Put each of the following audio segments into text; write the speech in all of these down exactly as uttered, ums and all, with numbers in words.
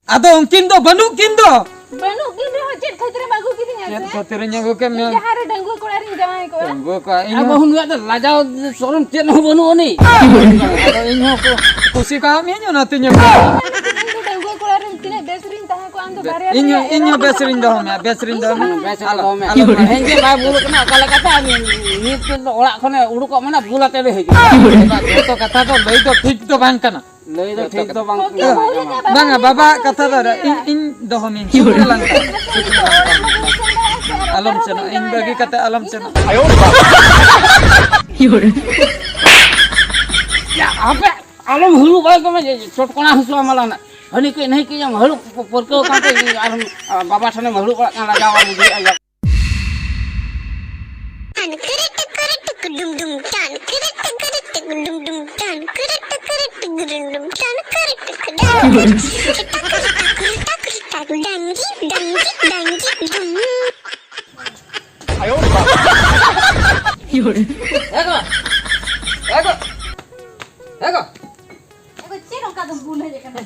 ᱟᱫᱚ ᱩᱱᱠᱤᱱ ᱫᱚ ᱵᱟᱹᱱᱩᱜ ᱠᱤᱱ ᱫᱚ᱾ ᱵᱟᱹᱱᱩᱜ ᱠᱤᱱ ᱨᱮᱦᱚᱸ ᱪᱮᱫ ᱠᱷᱟᱹᱛᱤᱨᱮᱢ ᱟᱹᱜᱩ ᱠᱤᱫᱤᱧᱟ ᱪᱮᱫ ᱥᱮ? ᱠᱷᱟᱹᱛᱤᱨᱤᱧ ᱟᱹᱜᱩ ᱠᱮᱫ ᱢᱮᱭᱟ? ᱡᱟᱦᱟᱸ ᱨᱮ ᱰᱟᱺᱜᱩᱣᱟᱹ ᱠᱚᱲᱟ ᱨᱤᱧ ᱡᱟᱶᱟᱭ ᱠᱚᱜᱼᱟ᱾ ᱰᱟᱺᱜᱩᱣᱟᱹ ᱠᱚᱲᱟ, ᱤᱧ ᱟᱨ ᱦᱚᱸ ᱵᱟᱹᱦᱩ ᱱᱩᱭᱟᱜ ᱫᱚ ᱞᱟᱡᱟᱣ ᱥᱚᱨᱚᱢ ᱪᱮᱫ ᱦᱚᱸ ᱵᱟᱹᱱᱩᱜ ᱟᱹᱱᱤᱡ᱾ ᱟᱫᱚ ᱤᱧ ᱦᱚᱸ ᱠᱩ-, ᱠᱩᱥᱤ ᱠᱟᱣᱟᱢ ᱤᱧ ᱚᱱᱟᱛᱤᱧ ᱟᱹᱜᱩ ᱠᱮᱫᱟ᱾ ᱤᱧ ᱫᱚ ᱰᱟᱺᱜᱩᱣᱟᱹ ᱠᱚᱲᱟ ᱨᱮ ᱛᱤᱱᱟᱹᱜ ᱵᱮᱥ ᱨᱤᱧ ᱛᱟᱦᱮᱸ ᱠᱚᱜᱼᱟ, ᱟᱢ ᱫᱚ ᱵᱮᱥ, ᱵᱟᱨᱭᱟ ᱤᱧ ᱦᱚᱸ, ᱯᱮᱭᱟ ᱤᱧ ᱦᱚᱸ ᱮᱨᱟ ᱵᱮᱥ ᱨᱤᱧ ᱫᱚᱦᱚ ᱢᱮᱭᱟ, ᱵᱮᱥ ᱨᱤᱧ ᱫᱚᱦᱚ ᱢᱮᱭᱟ᱾ ᱵᱮᱥ ᱨᱮ ᱟᱞᱚ, ᱫᱚᱦᱚ ᱢᱮ᱾ ᱟᱞᱚ, ᱦᱮᱸ, ᱡᱮ ᱵᱟᱭ ᱵᱩᱞ ᱠᱟᱱᱟ, ᱚᱠᱟ ᱞᱮᱠᱟᱛᱮ ᱟᱨ ᱱᱤᱛ ᱫᱚ ᱚᱲᱟᱜ ᱠᱷᱚᱱᱮ ᱩᱰᱩᱠᱚᱜ ᱢᱟᱱᱮ ᱵᱩᱞ ᱟᱛᱮ ᱞᱮ ᱦᱤᱡᱩᱜᱼᱟ᱾ ᱡᱚᱛᱚ ᱠᱟᱛᱷᱟ ᱫᱚ ᱞᱟᱹᱭ ᱫᱚ ᱴᱷᱤᱠ ᱫᱚ ᱵᱟᱝ ᱠᱟᱱᱟ᱾ ᱞᱟᱹᱭ ᱫᱚ ᱴᱷᱤᱠ ᱫᱚ ᱵᱟᱝ ᱠᱟᱱᱟ᱾ ᱵᱟᱝᱟ, ᱵᱟᱵᱟ ᱠᱟᱛᱷᱟ ᱫᱚ ᱤᱧ, ᱤᱧ ᱫᱚᱦᱚ ᱢᱤᱭᱟᱹᱧ᱾ ᱪᱩᱯ ᱨᱮ ᱞᱟᱝ ᱛᱟᱦᱮᱸᱱᱟ, ᱪᱩᱯ ᱨᱮ ᱞᱟᱝ ᱛᱟᱦᱮᱸᱱᱟ᱾ ᱟᱞᱚᱢ ᱥᱮᱱᱚᱜᱼᱟ, ᱤᱧ ᱵᱟᱹᱜᱤ ᱠᱟᱛᱮ ᱟᱞᱚᱢ ᱥᱮᱱᱚᱜᱼᱟ᱾ ᱭᱟ, ᱟᱯᱮ ᱟᱞᱚᱢ ᱦᱩᱲᱩ ᱵᱟᱭ ᱠᱚᱢᱮ, ᱪᱚᱴᱠᱚᱱᱟ ᱦᱟᱹᱥᱩ ᱟᱢᱟ ᱞᱟᱱᱟ᱾ ᱦᱟᱹᱱᱤ ᱠᱟᱹᱡ ᱱᱟᱹᱭ ᱠᱟᱹᱡ ᱮᱢ ᱦᱟᱹᱲᱩᱵ ᱯᱟᱹᱨᱠᱟᱹᱣ ᱠᱟᱱ ᱛᱮ ᱟᱨ ᱵᱟᱵᱟ ᱴᱷᱮᱱᱮᱢ ᱦᱟᱹᱲᱩᱵ ᱵᱟᱲᱟᱜ ᱠᱟᱱᱟ, ᱞᱟᱡᱟᱣ ᱵᱟᱢ ᱵᱩᱡᱷᱟᱹᱣᱮᱫᱼᱟ᱾ ᱮ ᱜᱚ! ᱮ ᱜᱚ! ᱮ ᱜᱚ! ᱮ ᱜᱚ, ᱪᱮᱫ ᱚᱱᱠᱟ ᱫᱚ ᱵᱩᱞ ᱦᱮᱡ ᱟᱠᱟᱱᱟ?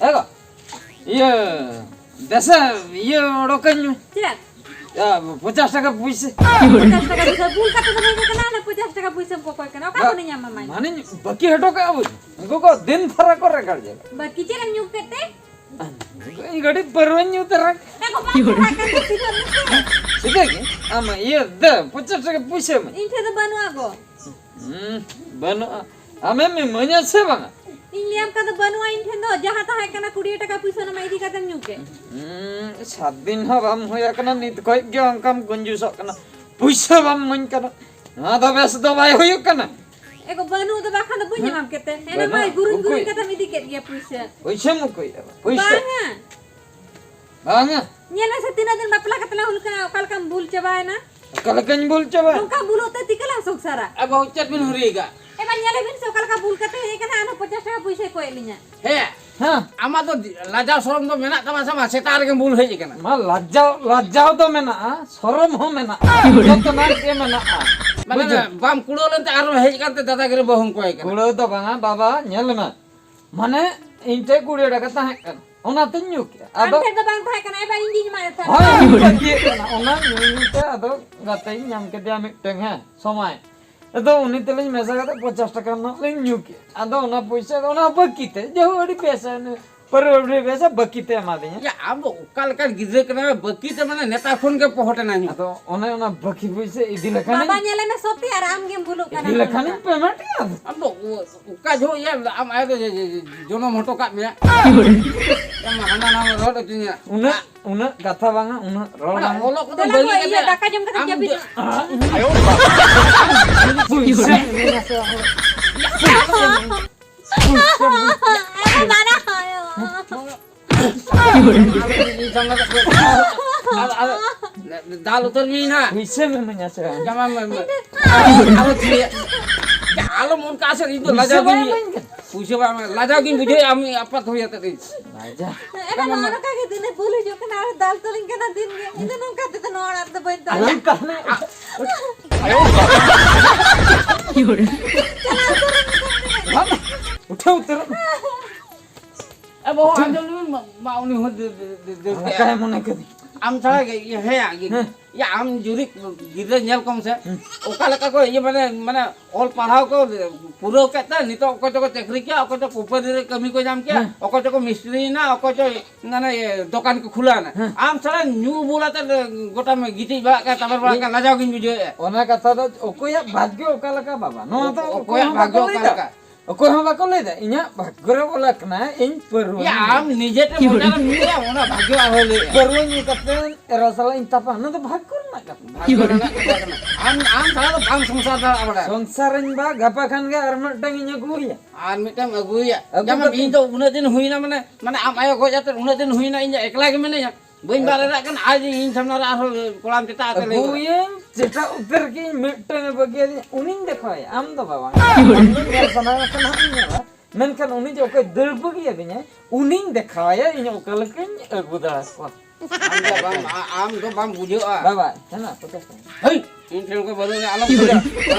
ᱮ ᱜᱚ! ᱤᱭᱟᱹ, ᱫᱮᱥᱮ, ᱤᱭᱟᱹ ᱚᱰᱚᱠᱟᱹᱧ ᱢᱮ᱾ ᱪᱮᱫ? ᱭᱟ, ᱯᱚᱧᱪᱟᱥ ᱴᱟᱠᱟ ᱯᱩᱭᱥᱟᱹ᱾ ᱯᱚᱧᱪᱟᱥ ᱴᱟᱠᱟ ᱯᱩᱭᱥᱟᱹ ᱵᱩᱞ ᱠᱟᱛᱮ ᱫᱚ ᱵᱟᱹᱧ ᱦᱮᱡ ᱟᱠᱟᱱᱟ, ᱚᱱᱟ ᱯᱚᱧᱪᱟᱥ ᱴᱟᱠᱟ ᱯᱩᱭᱥᱟᱹᱢ ᱠᱚᱠᱚᱭ ᱠᱟᱱᱟ᱾ ᱚᱠᱟ ᱵᱟ-, ᱠᱷᱚᱱᱤᱧ ᱧᱟᱢᱟ ᱢᱟᱧ? ᱢᱟᱱᱮᱧ ᱵᱟᱹᱠᱤ ᱦᱚᱴᱚ ᱠᱟᱜᱼᱟ ᱵᱚᱞᱮ᱾ ᱩᱱᱠᱩ ᱠᱚ ᱫᱤᱱ ᱫᱷᱟᱨᱟ ᱠᱚ ᱨᱮᱜᱟᱲ ᱡᱟᱭᱜᱟ᱾ ᱵᱟᱹᱠᱤ ᱪᱮᱫ ᱮᱢ ᱧᱩ ᱠᱮᱫ ᱛᱮ? ᱤᱧ ᱜᱟᱹᱰᱤ ᱯᱟᱹᱨᱣᱟᱹᱧ ᱧᱩ ᱛᱟᱨᱟ᱾ ᱮ ᱜᱚ, ᱵᱟᱢ ᱪᱟᱞᱟᱜ ᱠᱟᱱ ᱫᱚ ᱥᱤᱫᱷᱟᱹ ᱢᱮᱥᱮ᱾ ᱥᱤᱫᱷᱟᱹ ᱜᱮ? ᱟᱢ ᱤᱭᱟᱹ ᱫᱮ, ᱯᱚᱧᱪᱟᱥ ᱴᱟᱠᱟ ᱯᱩᱭᱥᱟᱹ ᱮᱢᱟᱹᱧ᱾ ᱤᱧ ᱴᱷᱮᱱ ᱫᱚ ᱵᱟᱹᱱᱩᱜᱼᱟ ᱜᱚ᱾ ᱦᱩᱸ, ᱵᱟᱹᱱᱩᱜᱼᱟ᱾ ᱟᱢᱮᱢ ᱤᱢᱟᱹᱧᱟ ᱥᱮ ᱵᱟᱝᱟ? ᱤᱧ ᱞᱟᱹᱭᱟᱢ ᱠᱟᱱ ᱫᱚ ᱵᱟᱹᱱᱩᱜᱼᱟ ᱤᱧ ᱴᱷᱮᱱ ᱫᱚ, ᱡᱟᱦᱟᱸ ᱛᱟᱦᱮᱸ ᱠᱟᱱᱟ ᱠᱩᱲᱤ ᱴᱟᱠᱟ ᱯᱩᱭᱥᱟᱹ ᱚᱱᱟ ᱢᱟ ᱤᱫᱤ ᱠᱟᱛᱮᱢ ᱧᱩ ᱠᱮᱫ᱾ ᱦᱩᱸ, ᱥᱟᱛ ᱫᱤᱱ ᱦᱚᱸ ᱵᱟᱢ ᱦᱩᱭ ᱟᱠᱟᱱᱟ, ᱱᱤᱛ ᱠᱷᱚᱡ ᱜᱮ ᱚᱱᱠᱟᱢ ᱠᱩᱧᱡᱩᱥᱚᱜ ᱠᱟᱱᱟ, ᱯᱩᱭᱥᱟᱹ ᱵᱟᱢ ᱤᱢᱟᱹᱧ ᱠᱟᱱᱟ, ᱱᱚᱣᱟ ᱫᱚ ᱵᱮᱥ ᱫᱚ ᱵᱟᱭ ᱦᱩᱭᱩᱜ ᱠᱟᱱᱟ᱾ ᱮ ᱜᱚ, ᱵᱟᱹᱱᱩᱜ ᱫᱚ ᱵᱟᱠᱷᱟᱱ ᱫᱚ ᱵᱟᱹᱧ ᱦᱩᱸ, ᱮᱢᱟᱢ ᱠᱮᱫ ᱛᱮ᱾ ᱮᱱᱟ ᱢᱟ ᱵᱟᱹᱱᱩᱜᱼᱟ, ᱜᱩᱨᱩᱧ ᱜᱩᱨᱩᱧ ᱩᱠᱩᱭ? ᱠᱟᱛᱮᱢ ᱤᱫᱤ ᱠᱮᱫ ᱜᱮᱭᱟ ᱯᱩᱭᱥᱟᱹ᱾ ᱯᱩᱭᱥᱟᱹᱢ ᱩᱠᱩᱭᱮᱫᱼᱟ? ᱯᱩᱭᱥᱟᱹ? ᱵᱟᱝᱟ᱾ ᱵᱟᱝᱟ᱾ ᱧᱮᱞ ᱢᱮᱥᱮ, ᱛᱤᱱᱟᱹᱜ ᱫᱤᱱ ᱵᱟᱯᱞᱟ ᱠᱟᱛᱮ ᱞᱟᱝ ᱦᱩᱭ ᱠᱟᱱᱟ, ᱚᱠᱟ ᱞᱮᱠᱟᱢ ᱵᱩᱞ ᱪᱟᱵᱟᱭᱮᱱᱟ? ᱚᱠᱟ ᱞᱮᱠᱟᱧ ᱵᱩᱞ ᱪᱟᱵᱟᱭᱮᱱᱟ? ᱱᱚᱝᱠᱟ ᱵᱩᱞᱩᱜ ᱛᱮ ᱛᱤᱠᱟᱹ ᱞᱟᱝ ᱥᱚᱝᱥᱟᱨᱟ? ᱮ ᱵᱟᱹᱦᱩ, ᱪᱮᱫ ᱵᱤᱱ ᱦᱩᱨᱤ ᱟᱠᱟᱫ? ᱮ ᱵᱟ, ᱧᱮᱞᱮ ᱵᱤᱱ ᱥᱮ, ᱚᱠᱟ ᱞᱮᱠᱟ ᱵᱩᱞ ᱠᱟᱛᱮ ᱦᱮᱡ ᱟᱠᱟᱱᱟ, ᱟᱨᱦᱚᱸ ᱯᱚᱧᱪᱟᱥ ᱴᱟᱠᱟ ᱯᱩᱭᱥᱟᱹᱭ ᱠᱚᱭᱮᱫ ᱞᱤᱧᱟ᱾ ᱦᱮᱸ᱾ ᱦᱮᱸ᱾ ᱟᱢᱟᱜ ᱫᱚ ᱞᱟᱡᱟᱣ ᱥᱚᱨᱚᱢ ᱫᱚ ᱢᱮᱱᱟᱜ ᱛᱟᱢᱟ ᱥᱮ ᱵᱟᱝ? ᱥᱮᱛᱟᱜ ᱨᱮᱜᱮᱢ ᱵᱩᱞ ᱦᱮᱡ ᱟᱠᱟᱱᱟ᱾ ᱢᱟ, ᱞᱟᱡᱟᱣ, ᱞᱟᱡᱟᱣ ᱫᱚ ᱢᱮᱱᱟᱜᱼᱟ, ᱥᱚᱨᱚᱢ ᱦᱚᱸ ᱢᱮᱱᱟᱜᱼᱟ᱾ ᱡᱚᱛᱚᱱᱟᱜ ᱜᱮ ᱢᱮᱱᱟᱜᱼᱟ᱾ ᱢᱟᱱᱮ, ᱵᱩᱡᱷᱟᱹᱣ? ᱵᱟᱢ ᱠᱩᱲᱟᱹᱣ ᱞᱮᱱᱛᱮ ᱟᱨᱦᱚᱸ ᱦᱮᱡ ᱠᱟᱱᱛᱮ ᱫᱟᱫᱟᱜᱤᱨᱤ ᱵᱟᱹᱦᱩᱢ ᱠᱚᱭ ᱠᱟᱱᱟ᱾ ᱠᱩᱲᱟᱹᱣ ᱫᱚ ᱵᱟᱝᱟ ᱵᱟᱵᱟ, ᱧᱮᱞ ᱢᱮ᱾ ᱢᱟᱱᱮ, ᱤᱧ ᱴᱷᱮᱱ ᱠᱩᱲᱤ ᱴᱟᱠᱟ ᱛᱟᱦᱮᱸ ᱠᱟᱱᱟ, ᱚᱱᱟᱛᱤᱧ ᱧᱩ ᱠᱮᱜᱼᱟ᱾ ᱟᱢ ᱟᱫᱚ ᱴᱷᱮᱱ ᱫᱚ ᱵᱟᱝ ᱛᱟᱦᱮᱸ ᱠᱟᱱᱟ, ᱮ ᱵᱟ, ᱤᱧ ᱜᱤᱧ ᱮᱢᱟᱫ ᱫᱮ ᱛᱟᱦᱮᱸ᱾ ᱦᱳᱭ, ᱤᱧ ᱵᱟᱹᱜᱤᱭᱮᱫ ᱠᱟᱱᱟ᱾ ᱚᱱᱟ ᱧᱩ ᱧᱩ ᱛᱮ ᱟᱫᱚ ᱜᱟᱛᱮᱧ ᱧᱟᱢ ᱠᱮᱫᱮᱭᱟ ᱢᱤᱫᱴᱟᱝ, ᱦᱮᱸ, ᱥᱚᱢᱟᱭ᱾ ᱟᱫᱚ ᱩᱱᱤ ᱛᱮᱞᱤᱧ ᱢᱮᱥᱟ ᱠᱟᱛᱮ ᱯᱚᱧᱪᱟᱥ ᱴᱟᱠᱟ ᱨᱮᱱᱟᱜ ᱞᱤᱧ ᱧᱩ ᱠᱮᱜᱼᱟ᱾ ᱟᱫᱚ ᱚᱱᱟ ᱯᱚᱭᱥᱟ ᱫᱚ ᱚᱱᱟ ᱵᱟᱹᱠᱤ ᱛᱮ, ᱡᱮᱦᱳ, ᱟᱹᱰᱤ ᱵᱮᱥ, ᱯᱟᱹᱨᱣᱟᱹ ᱟᱹᱰᱤ ᱵᱮᱥ ᱵᱟᱹᱠᱤ ᱛᱮ ᱮᱢᱟ ᱫᱤᱧᱟ᱾ ᱭᱟ, ᱟᱢ ᱫᱚ ᱚᱠᱟ ᱞᱮᱠᱟᱱ ᱜᱤᱫᱽᱨᱟᱹ ᱠᱟᱱᱟᱢ? ᱵᱟᱹᱠᱤ ᱛᱮ ᱢᱟᱱᱮ ᱱᱮᱛᱟᱨ ᱠᱷᱚᱱ ᱜᱮ ᱯᱚᱦᱚᱴ ᱮᱱᱟ ᱧᱩ᱾ ᱟᱫᱚ ᱚᱱᱮ ᱚᱱᱟ ᱵᱟᱹᱠᱤ ᱯᱚᱭᱥᱟ ᱤᱫᱤ ᱞᱮᱠᱷᱟᱱᱤᱧ, ᱵᱟᱵᱟ, ᱧᱮᱞᱮ ᱢᱮ ᱥᱚᱛᱤ, ᱟᱨ ᱟᱢ ᱜᱮᱢ ᱵᱷᱩᱞᱩᱜ ᱠᱟᱱᱟ᱾ ᱤᱫᱤ ᱞᱮᱠᱷᱟᱱᱤᱧ ᱯᱮᱢᱮᱱᱴ ᱮᱫᱟ᱾ ᱟᱢ ᱫᱚ ᱚᱠᱟ ᱡᱚᱦᱚᱜ ᱭᱟ ᱟᱢ ᱟᱭᱳ ᱫᱚ ᱡᱚᱱᱚᱢ ᱦᱚᱴᱚ ᱠᱟᱜ ᱢᱮᱭᱟ? ᱟᱢ ᱦᱟᱱᱟ ᱱᱟᱣᱟ ᱨᱚᱲ ᱦᱚᱪᱚᱧᱟ᱾ ᱩᱱᱟᱹᱜ, ᱩᱱᱟᱹᱜ ᱠᱟᱛᱷᱟ ᱵᱟᱝᱟ, ᱩᱱᱟᱹᱜ ᱨᱚᱲ ᱵᱟᱝᱟ᱾ ᱚᱞᱚᱜ ᱠᱚᱫᱚ ᱫᱮᱞᱟ ᱵᱟᱹᱜᱤ ᱠᱚ, ᱤᱭᱟᱹ, ᱠᱟᱛᱮ ᱫᱟᱠᱟ ᱡᱚᱢ ᱠᱟᱛᱮ ᱟᱢ ᱡᱟᱹᱯᱤᱫ ᱫᱚ ᱢᱮ᱾ ᱟᱨᱮ ᱵᱟᱲᱟ ᱦᱚᱭᱚ᱾ ᱟᱨ, ᱟᱨ, ᱫᱟᱞ ᱩᱛᱟᱹᱨ ᱢᱮ ᱱᱟ᱾ ᱯᱩᱭᱥᱟᱹᱢ ᱤᱢᱟᱹᱧᱟ ᱥᱮ ᱵᱟᱝ? ᱡᱟᱢᱟ ᱢᱮ, ᱢᱮ᱾ ᱟᱞᱚ ᱛᱷᱤᱭᱟ᱾ ᱟᱞᱚᱢ ᱚᱱᱠᱟ ᱥᱮ, ᱤᱧ ᱫᱚ ᱯᱩᱭᱥᱟᱹ ᱞᱟᱡᱟᱣ ᱵᱟᱭ ᱜᱤᱧ, ᱤᱢᱟᱹᱧ ᱠᱟᱱᱟ᱾ ᱯᱩᱭᱥᱟᱹ ᱵᱟᱭ ᱮᱢᱟ, ᱞᱟᱡᱟᱣ ᱜᱤᱧ ᱵᱩᱡᱷᱟᱹᱣᱮᱫᱼᱟ, ᱟᱢ ᱟᱯᱟᱛ ᱦᱩᱭ ᱟᱛᱮᱫ ᱤᱧ᱾ ᱞᱟᱡᱟ᱾ ᱮᱱᱟ ᱱᱚᱜᱼᱚ ᱱᱚᱝᱠᱟ ᱜᱮ ᱫᱤᱱᱮ ᱵᱷᱩᱞ ᱦᱤᱡᱩᱜ ᱠᱟᱱᱟ ᱟᱨ ᱫᱟᱞ ᱛᱚᱞᱤᱧ ᱠᱟᱱᱟ ᱫᱤᱱ ᱜᱮ᱾ ᱤᱧ ᱫᱚ ᱱᱚᱝᱠᱟ ᱛᱮᱫᱚ ᱱᱚᱣᱟ ᱚᱲᱟᱜ ᱨᱮᱫᱚ ᱵᱟᱹᱧ ᱛᱟᱦᱮᱱᱟ᱾ ᱟᱞᱚᱢ ᱛᱟᱦᱮᱱᱟ᱾ ᱪᱟᱞᱟᱣ ᱩᱛᱟᱹᱨᱚᱜ ᱢᱮ᱾ ᱩᱴᱷᱟᱹᱣ ᱩᱛᱟᱹᱨᱚᱜ ᱢᱮ᱾ ᱮ ᱵᱟᱹᱦᱩ, ᱟᱸᱡᱚᱢ ᱞᱮᱢᱮ, ᱢᱟ, ᱢᱟ, ᱩᱱᱤ ᱦᱚᱸ ᱫᱟᱹᱲ, ᱫᱟᱹᱲ, ᱫᱟᱹᱲ, ᱫᱟᱹᱲ ᱠᱮᱜᱼᱟᱭ᱾ ᱚᱱᱠᱟᱭ ᱢᱚᱱᱮ ᱠᱮᱫᱟ᱾ ᱟᱢ ᱪᱷᱟᱲᱟ ᱜᱮ, ᱤᱭᱟᱹ, ᱦᱮᱸ, ᱜᱮ᱾ ᱦᱮᱸ᱾ ᱭᱟ, ᱟᱢ ᱡᱩᱨᱤ ᱜᱤᱫᱽᱨᱟᱹ ᱧᱮᱞ ᱠᱚᱢ ᱥᱮ᱾ ᱦᱮᱸ᱾ ᱚᱠᱟ ᱞᱮᱠᱟ ᱠᱚ, ᱤᱭᱟᱹ, ᱢᱟᱱᱮ, ᱢᱟᱱᱮ, ᱚᱞ ᱯᱟᱲᱦᱟᱣ ᱠᱚ ᱯᱩᱨᱟᱹᱣ ᱠᱮᱫ ᱛᱮ, ᱱᱤᱛᱚᱜ ᱚᱠᱚᱭ ᱪᱚᱠᱚ ᱪᱟᱹᱠᱨᱤ ᱠᱮᱜᱼᱟ, ᱚᱠᱚᱭ ᱪᱚ ᱠᱳᱢᱯᱟᱱᱤ ᱨᱮ ᱠᱟᱹᱢᱤ ᱠᱚ ᱧᱟᱢ ᱠᱮᱜᱼᱟ, ᱦᱮᱸ᱾ ᱚᱠᱚᱭ ᱪᱚᱠᱚ ᱢᱤᱥᱛᱨᱤᱭᱮᱱᱟ, ᱚᱠᱚᱭ ᱪᱚ, ᱢᱟᱱᱮ, ᱤᱭᱟᱹ, ᱫᱚᱠᱟᱱ ᱠᱚ ᱠᱷᱩᱞᱟᱹᱣ ᱮᱱᱟ᱾ ᱦᱮᱸ᱾ ᱟᱢ ᱪᱷᱟᱲᱟ ᱧᱩ ᱵᱩᱞ ᱟᱛᱮ ᱜᱚᱴᱟᱢ ᱜᱤᱛᱤᱡ ᱵᱟᱲᱟᱜ ᱠᱟᱱᱟ, ᱛᱟᱵᱮᱨ ᱵᱟᱲᱟᱜ ᱠᱟᱱᱟ, ᱞᱟᱡᱟᱣ ᱜᱤᱧ ᱵᱩᱡᱷᱟᱹᱣᱮᱫᱼᱟ᱾ ᱚᱱᱟ ᱠᱟᱛᱷᱟ ᱫᱚ ᱚᱠᱚᱭᱟᱜ ᱵᱷᱟᱜᱽᱜᱚ ᱚᱠᱟ ᱞᱮᱠᱟ, ᱵᱟᱵᱟ? ᱱᱚᱣᱟ ᱫᱚ ᱚᱠᱚᱭ ᱚᱠᱚᱭᱟᱜ ᱦᱚᱸ ᱵᱷᱟᱜᱽᱜᱚ ᱵᱟᱠᱚ ᱞᱟᱹᱭ ᱚᱠᱟ ᱫᱟ᱾ ᱞᱮᱠᱟ? ᱚᱠᱚᱭ ᱦᱚᱸ ᱵᱟᱠᱚ ᱞᱟᱹᱭ ᱫᱟ, ᱤᱧᱟᱹᱜ ᱵᱷᱟᱜᱽᱜᱚ ᱨᱮ ᱚᱞ ᱟᱠᱟᱱᱟ, ᱤᱧ ᱯᱟᱹᱨᱣᱟᱹ ᱭᱟ, ᱧᱩ ᱟᱢ ᱠᱟᱛᱮ᱾ ᱱᱤᱡᱮ ᱛᱮ ᱢᱚᱪᱟ ᱨᱮᱢ ᱧᱩᱭᱟ, ᱚᱱᱟ ᱵᱷᱟᱜᱽᱜᱚ ᱟᱨᱦᱚᱸᱭ ᱞᱟᱹᱭᱮᱜᱼᱟ᱾ ᱯᱟᱹᱨᱣᱟᱹ ᱧᱩ ᱠᱟᱛᱮ ᱮᱨᱟ ᱥᱟᱞᱟᱜ ᱤᱧ ᱛᱟᱯᱟᱢ, ᱚᱱᱟ ᱫᱚ ᱵᱷᱟᱜᱽᱜᱚ ᱨᱮᱱᱟᱜ ᱠᱟᱛᱷᱟ᱾ ᱵᱷᱟᱜᱽᱜᱚ ᱨᱮᱱᱟᱜ ᱠᱟᱛᱷᱟ ᱠᱟᱱᱟ᱾ ᱟᱢ, ᱟᱢ ᱥᱟᱞᱟᱜ ᱫᱚ ᱵᱟᱢ ᱥᱚᱝᱥᱟᱨ ᱫᱟᱲᱮᱭᱟᱜᱼᱟ, ᱵᱟᱲᱟᱭ᱾ ᱥᱚᱝᱥᱟᱨ ᱨᱤᱧ ᱵᱟ, ᱜᱟᱯᱟ ᱠᱷᱟᱱ ᱜᱮ ᱟᱨ ᱢᱤᱫᱴᱟᱝ ᱤᱧ ᱟᱹᱜᱩᱭᱟ᱾ ᱟᱨ ᱢᱤᱫᱴᱟᱝ ᱟᱹᱜᱩᱭᱟ᱾ ᱟᱹᱜᱩ ᱡᱮᱢᱚᱱ ᱠᱟᱛᱮ᱾ ᱤᱧ ᱫᱚ ᱩᱱᱟᱹᱜ ᱫᱤᱱ ᱦᱩᱭᱱᱟ, ᱢᱟᱱᱮ, ᱢᱟᱱᱮ ᱟᱢ ᱟᱭᱳ ᱜᱚᱡ ᱟᱛᱮ ᱩᱱᱟᱹᱜ ᱫᱤᱱ ᱦᱩᱭᱱᱟ, ᱤᱧ ᱫᱚ ᱮᱠᱞᱟ ᱜᱮ ᱢᱤᱱᱟᱹᱧᱟ᱾ ᱵᱟᱹᱧ ᱵᱟᱲᱟᱭ ᱫᱟᱲᱮᱭᱟᱜ ᱠᱟᱱᱟ, ᱟᱡ ᱤᱧ ᱥᱟᱢᱱᱟ ᱨᱮ ᱟᱨᱦᱚᱸ ᱠᱚᱲᱟᱢ ᱪᱮᱛᱟᱱ ᱟᱛᱮ ᱞᱟᱹᱭ ᱜᱚᱫ᱾ ᱟᱹᱜᱩᱭᱟᱹᱧ, ᱪᱮᱴᱟᱜ ᱩᱛᱟᱹᱨ ᱜᱤᱧ, ᱢᱤᱫᱴᱟᱝ ᱮ ᱵᱟᱹᱜᱤᱭᱟᱫᱤᱧ, ᱩᱱᱤᱧ ᱫᱮᱠᱷᱟᱣᱟᱭᱟ, ᱟᱢ ᱫᱚ ᱵᱟᱵᱟ᱾ ᱟᱢ ᱫᱚ ᱧᱮᱞ ᱥᱟᱱᱟ ᱢᱮ ᱠᱷᱟᱱ ᱦᱟᱸᱜ ᱤᱧ ᱧᱮᱞᱟ, ᱢᱮᱱᱠᱷᱟᱱ ᱩᱱᱤ ᱡᱮ ᱚᱠᱚᱭ ᱫᱟᱹᱲ ᱵᱟᱹᱜᱤᱭᱟᱫᱤᱧᱟᱭ, ᱩᱱᱤᱧ ᱫᱮᱠᱷᱟᱣᱟᱭᱟ ᱤᱧ ᱚᱠᱟ ᱞᱮᱠᱟᱧ ᱟᱹᱜᱩ ᱫᱟᱲᱮ ᱠᱚᱣᱟ᱾ ᱟᱢ ᱫᱚ ᱵᱟᱢ, ᱟ-, ᱟᱢ ᱫᱚ ᱵᱟᱢ ᱵᱩᱡᱷᱟᱹᱜᱼᱟ᱾ ᱵᱟᱵᱟ, ᱦᱮᱱᱟ, ᱯᱚᱪᱟᱥ ᱴᱟᱠᱟ᱾ ᱦᱟᱹᱭ, ᱤᱧ ᱴᱷᱮᱱ ᱠᱚ ᱵᱟᱹᱱᱩᱜᱼᱟ, ᱟᱞᱚᱢ ᱠᱷᱚᱡᱟ᱾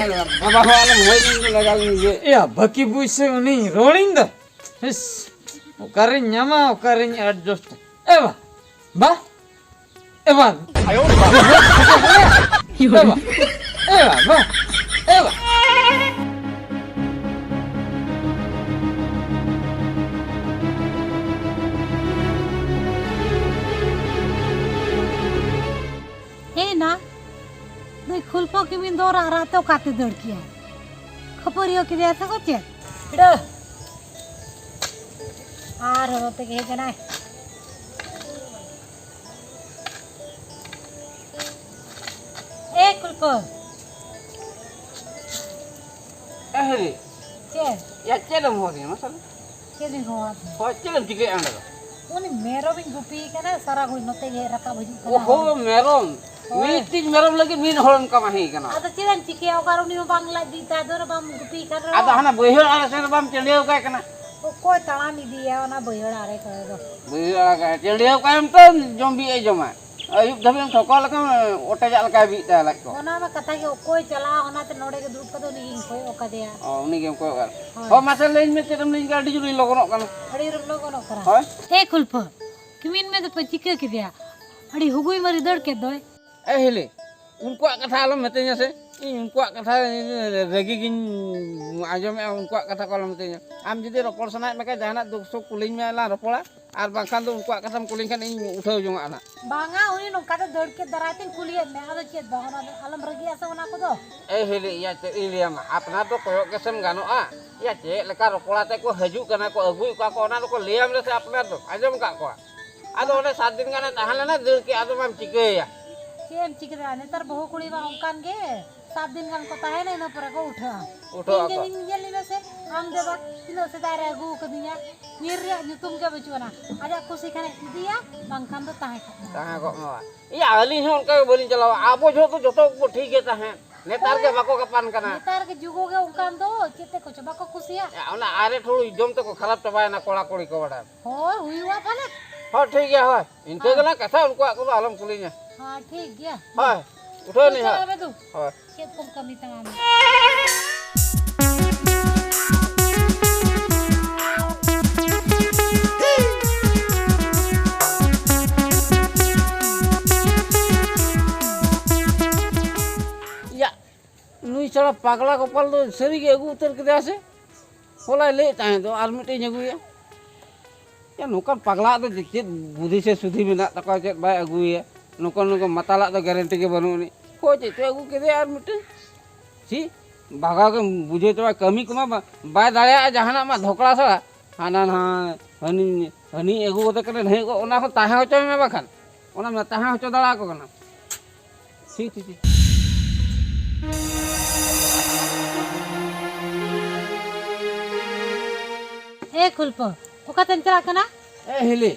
ᱵᱟᱵᱟ ᱦᱚᱸ ᱟᱞᱚᱢ ᱦᱚᱭ ᱤᱧ ᱫᱚ ᱞᱟᱡᱟᱣ ᱜᱤᱧ ᱵᱩᱡᱷᱟᱹᱣᱮᱫ᱾ ᱮᱭᱟ, ᱵᱟᱹᱠᱤ ᱯᱩᱭᱥᱟᱹ ᱩᱱᱤᱧ ᱨᱚᱲᱤᱧ ᱫᱚ᱾ ᱦᱤᱥ᱾ ᱚᱠᱟᱨᱤᱧ ᱧᱟᱢᱟ, ᱚᱠᱟᱨᱤᱧ ᱮᱰᱡᱟᱥᱴ? ᱮ ᱵᱟ, ᱵᱟ, ᱮ ᱵᱟ, ᱮ ᱵᱟ, ᱮ ᱵᱟ, ᱵᱟ, ᱮ ᱵᱟ᱾ ᱦᱮᱸ ᱱᱟ, ᱱᱩᱭ ᱠᱷᱩᱞᱯᱷᱚ ᱠᱤᱢᱤᱱ ᱫᱚ ᱨᱟᱜ ᱨᱟᱜ ᱛᱮ ᱚᱠᱟᱛᱮ ᱫᱟᱹᱲ ᱠᱮᱜᱼᱟᱭ? ᱠᱷᱟᱹᱯᱟᱹᱨᱤᱭᱟᱹ ᱠᱮᱫᱮᱭᱟ ᱥᱮ ᱠᱚ ᱪᱮᱫ? ᱦᱤᱲᱟᱹ᱾ ᱟᱨ ᱦᱚᱨᱚ ᱛᱮᱜᱮ ᱦᱮᱡ ᱮᱱᱟᱭ᱾ ᱮ ᱠᱷᱩᱞᱯᱷᱚ᱾ ᱮ ᱦᱤᱲᱤ᱾ ᱪᱮᱫ? ᱭᱟ, ᱪᱮᱫ ᱮᱢ ᱦᱚᱦᱚ ᱫᱤᱧᱟ, ᱢᱟᱥᱮ ᱞᱟᱹᱭ? ᱪᱮᱫ ᱤᱧ ᱦᱚᱦᱚ ᱟᱫ ᱢᱮᱭᱟ? ᱦᱳᱭ, ᱪᱮᱫ ᱮᱢ ᱪᱤᱠᱟᱹᱭᱮᱫᱼᱟ ᱚᱸᱰᱮ ᱫᱚ? ᱩᱱᱤ ᱢᱮᱨᱚᱢᱤᱧ ᱜᱩᱯᱤᱭᱮ ᱠᱟᱱᱟ, ᱥᱟᱨᱟ ᱜᱷᱟᱹᱲᱤᱡ ᱱᱚᱛᱮ ᱜᱮ ᱦᱮᱡ ᱨᱟᱠᱟᱵ ᱦᱤᱡᱩᱜ ᱠᱟᱱᱟ᱾ ᱳᱦᱳ, ᱢᱮᱨᱚᱢ? ᱦᱳᱭ᱾ ᱢᱤᱫᱴᱤᱡ ᱢᱮᱨᱚᱢ ᱞᱟᱹᱜᱤᱫ ᱢᱤᱫ ᱦᱚᱲᱮᱢ ᱠᱟᱢᱟᱦᱤ ᱠᱟᱱᱟ᱾ ᱟᱫᱚ ᱪᱮᱫ ᱮᱢ ᱪᱤᱠᱟᱹᱭᱟ, ᱚᱠᱟᱨᱮ ᱩᱱᱤ ᱦᱚᱸ ᱵᱟᱝ ᱞᱟᱡ ᱵᱤᱜ ᱛᱟᱭ, ᱟᱫᱚ ᱵᱟᱢ ᱜᱩᱯᱤᱭᱮ ᱠᱟᱱ ᱨᱮᱦᱚᱸ᱾ ᱟᱫᱚ ᱦᱟᱱᱟ ᱵᱟᱹᱭᱦᱟᱹᱲ ᱟᱲᱮ ᱥᱮᱱ ᱨᱮ ᱵᱟᱢ ᱪᱟᱹᱰᱭᱟᱹᱣ ᱠᱟᱭ ᱠᱟᱱᱟ? ᱚᱠᱚᱭ ᱛᱟᱲᱟᱢ ᱤᱫᱤᱭᱟ ᱚᱱᱟ ᱵᱟᱹᱭᱦᱟᱹᱲ ᱟᱲᱮ ᱠᱚᱨᱮ ᱫᱚ? ᱵᱟᱹᱭᱦᱟᱹᱲ ᱟᱲᱮ ᱠᱚᱨᱮ ᱪᱟᱹᱰᱭᱟᱹᱣ ᱠᱟᱭ ᱢᱮ ᱛᱚ, ᱡᱚᱢ ᱵᱤᱜ ᱮ ᱡᱚᱢᱟ᱾ ᱟᱹᱭᱩᱵ ᱫᱷᱟᱹᱵᱤᱡ ᱮᱢ ᱴᱷᱚᱠᱟᱣ ᱞᱮᱠᱷᱟᱱ ᱚᱴᱮᱡᱟᱜ ᱞᱮᱠᱟᱭ ᱵᱤᱜ ᱛᱟᱭᱟ ᱞᱟᱡ ᱠᱚ᱾ ᱚᱱᱟ ᱢᱟ ᱠᱟᱛᱷᱟ ᱜᱮ, ᱚᱠᱚᱭ ᱪᱟᱞᱟᱜᱼᱟ ᱚᱱᱟᱛᱮ ᱱᱚᱰᱮ ᱜᱮ ᱫᱩᱲᱩᱵ ᱠᱟᱛᱮ ᱩᱱᱤ ᱜᱤᱧ ᱠᱚᱭᱚᱜ ᱟᱠᱟᱫᱮᱭᱟ᱾ ᱚ, ᱩᱱᱤ ᱜᱮᱢ ᱠᱚᱭᱚᱜ ᱟᱠᱟᱫ᱾ ᱦᱳᱭ᱾ ᱦᱳᱭ, ᱢᱟᱥᱮ ᱞᱟᱹᱭᱟᱹᱧ ᱢᱮ, ᱪᱮᱫ ᱮᱢ ᱞᱟᱹᱭᱟᱹᱧ ᱠᱟᱱᱟ? ᱟᱹᱰᱤ ᱡᱳᱨᱤᱧ ᱞᱚᱜᱚᱱᱚᱜ ᱠᱟᱱᱟ᱾ ᱟᱹᱰᱤ ᱡᱳᱨᱮᱢ ᱞᱚᱜᱚᱱᱚᱜ ᱠᱟᱱᱟ᱾ ᱦᱳᱭ᱾ ᱮ ᱠᱷᱩᱞᱯᱷᱟᱹ, ᱠᱤᱢᱤᱱ ᱢᱮ ᱫᱚᱯᱮ ᱪᱤᱠᱟᱹ ᱠᱮᱫᱮᱭᱟ? ᱟᱹᱰᱤ ᱦᱩᱜᱩᱭ ᱢᱟᱹᱨᱤ ᱫᱟᱹᱲ ᱠᱮᱫ ᱫᱚᱭ᱾ ᱮ ᱦᱤᱞᱤ, ᱩᱱᱠᱩᱣᱟᱜ ᱠᱟᱛᱷᱟ ᱟᱞᱚᱢ ᱢᱤᱛᱟᱹᱧᱟ ᱥᱮ, ᱤᱧ ᱩᱱᱠᱩᱣᱟᱜ ᱠᱟᱛᱷᱟ ᱨᱟᱹᱜᱤ ᱜᱤᱧ ᱟᱸᱡᱚᱢᱮᱫᱼᱟ, ᱩᱱᱠᱩᱣᱟᱜ ᱠᱟᱛᱷᱟ ᱠᱚ ᱟᱞᱚᱢ ᱢᱤᱛᱟᱹᱧᱟ᱾ ᱟᱢ ᱡᱩᱫᱤ ᱨᱚᱯᱚᱲ ᱥᱟᱱᱟᱭᱮᱫ ᱢᱮᱠᱷᱟᱱ ᱡᱟᱦᱟᱱᱟᱜ ᱫᱩᱠ ᱥᱩᱠ ᱠᱩᱞᱤᱧ ᱢᱮ, ᱟᱞᱟᱝ ᱨᱚᱯᱚᱲᱟ᱾ ᱟᱨ ᱵᱟᱝᱠᱷᱟᱱ ᱫᱚ ᱩᱱᱠᱩᱣᱟᱜ ᱠᱟᱛᱷᱟᱢ ᱠᱩᱞᱤᱧ ᱠᱷᱟᱱ ᱤᱧ ᱩᱴᱷᱟᱹᱣ ᱡᱚᱝᱟᱜᱼᱟ ᱱᱟᱜ᱾ ᱵᱟᱝᱟ, ᱩᱱᱤ ᱱᱚᱝᱠᱟ ᱛᱮ ᱫᱟᱹᱲ ᱠᱮᱫ ᱫᱟᱨᱟᱭ ᱛᱮᱧ ᱠᱩᱞᱤᱭᱮᱫ ᱢᱮ, ᱟᱫᱚ ᱪᱮᱫ ᱵᱟᱝ, ᱚᱱᱟ ᱫᱚ ᱟᱞᱚᱢ ᱨᱟᱹᱜᱤᱜᱼᱟ ᱥᱮ ᱚᱱᱟ ᱠᱚᱫᱚ᱾ ᱮ ᱦᱤᱞᱤ, ᱤᱭᱟᱹ ᱪᱮᱫ ᱤᱧ ᱞᱟᱹᱭᱟᱢᱟ, ᱟᱯᱱᱟᱨ ᱫᱚ ᱠᱚᱭᱚᱜ ᱜᱮᱥᱮᱢ ᱜᱟᱱᱚᱜᱼᱟ᱾ ᱭᱟ, ᱪᱮᱫ ᱞᱮᱠᱟ ᱨᱚᱯᱚᱲ ᱟᱛᱮ ᱠᱚ ᱦᱤᱡᱩᱜ ᱠᱟᱱᱟ ᱠᱚ, ᱟᱹᱜᱩᱭᱮᱫ ᱠᱚᱣᱟ ᱠᱚ, ᱚᱱᱟ ᱫᱚᱠᱚ ᱞᱟᱹᱭᱟᱢ ᱨᱮᱥᱮ ᱟᱯᱱᱟᱨ ᱫᱚ ᱟᱸᱡᱚᱢ ᱟᱠᱟᱫ ᱠᱚᱣᱟ᱾ ᱟᱫᱚ ᱚᱸᱰᱮ ᱥᱟᱛ ᱫᱤᱱ ᱜᱟᱱᱮ ᱛᱟᱦᱮᱸ ᱞᱮᱱᱟ, ᱫᱟᱹᱲ ᱠᱮᱫ, ᱟᱫᱚ ᱢᱟᱢ ᱪᱤᱠᱟᱹᱭᱟ? ᱪᱮᱫ ᱮᱢ ᱪᱤᱠᱟᱹ ᱫᱟᱲᱮᱭᱟᱜᱼᱟ, ᱱᱮᱛᱟᱨ ᱵᱟᱹᱦᱩ ᱠᱩᱲᱤ ᱢᱟ ᱚᱱᱠᱟᱱ ᱜᱮ, ᱥᱟᱛ ᱫᱤᱱ ᱜᱟᱱ ᱠᱚ ᱛᱟᱦᱮᱱᱟ, ᱤᱱᱟᱹ ᱯᱚᱨᱮ ᱠᱚ ᱩᱴᱷᱟᱹᱜᱼᱟ᱾ ᱩᱴᱷᱟᱹᱜ ᱤᱧ ᱟᱠᱚ᱾ ᱜᱮ, ᱤᱧ ᱧᱮᱞ ᱞᱮᱢᱮ ᱥᱮ, ᱟᱢ ᱫᱚ ᱵᱟ, ᱛᱤᱱᱟᱹᱜ ᱥᱮᱫᱟᱭ ᱨᱮ ᱟᱹᱜᱩ ᱟᱠᱟᱫᱤᱧᱟ, ᱧᱤᱨ ᱨᱮᱭᱟᱜ ᱧᱩᱛᱩᱢ ᱜᱮ ᱵᱟᱹᱪᱩᱜ ᱟᱱᱟ᱾ ᱟᱡᱟᱜ ᱠᱩᱥᱤ ᱠᱷᱟᱱᱮ ᱤᱫᱤᱭᱟ, ᱵᱟᱝᱠᱷᱟᱱ ᱫᱚ ᱛᱟᱦᱮᱸ ᱠᱚᱜ ᱢᱟ᱾ ᱛᱟᱦᱮᱸ ᱠᱚᱜ ᱢᱟ᱾ ᱤᱭᱟᱹ, ᱟᱹᱞᱤᱧ ᱦᱚᱸ ᱚᱱᱠᱟ ᱜᱮ ᱵᱟᱹᱞᱤᱧ ᱪᱟᱞᱟᱣᱟ᱾ ᱟᱵᱚ ᱡᱚᱦᱚᱜ ᱫᱚ ᱡᱚᱛᱚ ᱠᱚ ᱴᱷᱤᱠ ᱜᱮ ᱛᱟᱦᱮᱸᱫ᱾ ᱱᱮᱛᱟᱨ ᱜᱮ ᱵᱟᱠᱚ ᱜᱟᱯᱟᱱ ᱠᱟᱱᱟ᱾ ᱱᱮᱛᱟᱨ ᱜᱮ ᱡᱩᱜᱽ ᱜᱮ ᱚᱱᱠᱟᱱ ᱫᱚ, ᱪᱮᱫ ᱛᱮ ᱠᱚᱪᱚ ᱵᱟᱠᱚ ᱠᱩᱥᱤᱭᱟᱜ᱾ ᱚᱱᱟ ᱟᱨᱮᱴ ᱦᱩᱲᱩ ᱡᱚᱢ ᱛᱮᱠᱚ ᱠᱷᱟᱨᱟᱯ ᱪᱟᱵᱟᱭᱮᱱᱟ ᱠᱚᱲᱟ ᱠᱩᱲᱤ ᱠᱚ ᱵᱟᱰᱟᱭ᱾ ᱦᱳᱭ, ᱦᱩᱭᱩᱜᱼᱟ ᱯᱟᱞᱮ᱾ ᱦᱚᱸ, ᱴᱷᱤᱠ ᱜᱮᱭᱟ, ᱦᱳᱭ᱾ ᱤᱱᱠᱟᱹ ᱦᱮᱸ᱾ ᱜᱮᱞᱟᱝ ᱠᱟᱛᱷᱟ, ᱩᱱᱠᱩᱣᱟᱜ ᱠᱚᱫᱚ ᱟᱞᱚᱢ ᱠᱩᱞᱤᱧᱟ᱾ ᱦᱮᱸ, ᱴᱷᱤᱠ ᱜᱮᱭᱟ᱾ ᱦᱳᱭ, ᱩᱴᱷᱟᱹᱣ ᱱᱟᱹᱧ ᱦᱳᱭ᱾ ᱪᱟᱞᱟᱜ ᱢᱮ ᱫᱩ᱾ ᱦᱳᱭ᱾ ᱪᱮᱫ ᱠᱚᱢ ᱠᱟᱹᱢᱤ ᱛᱟᱢᱟ ᱟᱢ? ᱯᱟᱜᱽᱞᱟ ᱜᱳᱯᱟᱞ ᱫᱚ ᱥᱟᱹᱨᱤ ᱜᱮ ᱟᱹᱜᱩ ᱩᱛᱟᱹᱨ ᱠᱮᱫᱮᱭᱟ ᱥᱮ? ᱦᱚᱞᱟᱭ ᱞᱟᱹᱭᱮᱫ ᱛᱟᱦᱮᱸ ᱫᱚ ᱟᱨ ᱢᱤᱫᱴᱮᱱ ᱟᱹᱜᱩᱭᱟ᱾ ᱭᱟ, ᱱᱚᱝᱠᱟᱱ ᱯᱟᱜᱽᱞᱟ ᱫᱚ ᱪᱮᱫ ᱵᱩᱫᱷᱤ ᱥᱮ ᱥᱩᱫᱷᱤ ᱢᱮᱱᱟᱜ ᱛᱟᱠᱚᱣᱟ, ᱪᱮᱫ ᱵᱟᱭ ᱟᱹᱜᱩᱭᱟ? ᱱᱚᱝᱠᱟᱱ ᱱᱚᱝᱠᱟᱱ ᱢᱟᱛᱟᱞᱟᱜ ᱫᱚ ᱜᱮᱨᱮᱱᱴᱤ ᱜᱮ ᱵᱟᱹᱱᱩᱜ ᱟᱹᱱᱤᱡ᱾ ᱚᱠᱚᱭ ᱪᱮᱫ ᱪᱚᱭ ᱟᱹᱜᱩ ᱠᱮᱫᱮᱭᱟ ᱟᱨ ᱢᱤᱫᱴᱮᱱ᱾ ᱪᱮᱫ ᱵᱷᱟᱜᱟᱣ ᱜᱮ ᱵᱩᱡᱷᱟᱹᱣ ᱪᱟᱵᱟ, ᱠᱟᱹᱢᱤ ᱠᱚᱢᱟ ᱵᱟ-, ᱵᱟᱭ ᱫᱟᱲᱮᱭᱟᱜᱼᱟ ᱡᱟᱦᱟᱱᱟᱜ ᱢᱟ, ᱫᱷᱚᱠᱲᱟ ᱥᱟᱲᱟ᱾ ᱦᱟᱱᱟ ᱱᱟᱣᱟ ᱦᱟᱹᱱᱤ, ᱦᱟᱹᱱᱤ ᱟᱹᱜᱩ ᱠᱟᱛᱮ ᱠᱟᱱᱟ, ᱱᱟᱹᱦᱤ ᱠᱚ ᱚᱱᱟ ᱠᱚ ᱛᱟᱦᱮᱸ ᱦᱚᱪᱚᱭ ᱢᱮ ᱵᱟᱠᱷᱟᱱ᱾ ᱚᱱᱟ ᱢᱟ ᱛᱟᱦᱮᱸ ᱦᱚᱪᱚ ᱫᱟᱲᱮ ᱟᱠᱚ ᱠᱟᱱᱟ᱾ ᱴᱷᱤᱠ, ᱴᱷᱤᱠ, ᱴᱷᱤᱠ᱾ ᱮ ᱠᱷᱩᱞᱯᱚ, ᱚᱠᱟᱛᱮᱢ ᱪᱟᱞᱟᱜ ᱠᱟᱱᱟ? ᱮ ᱦᱤᱞᱤ,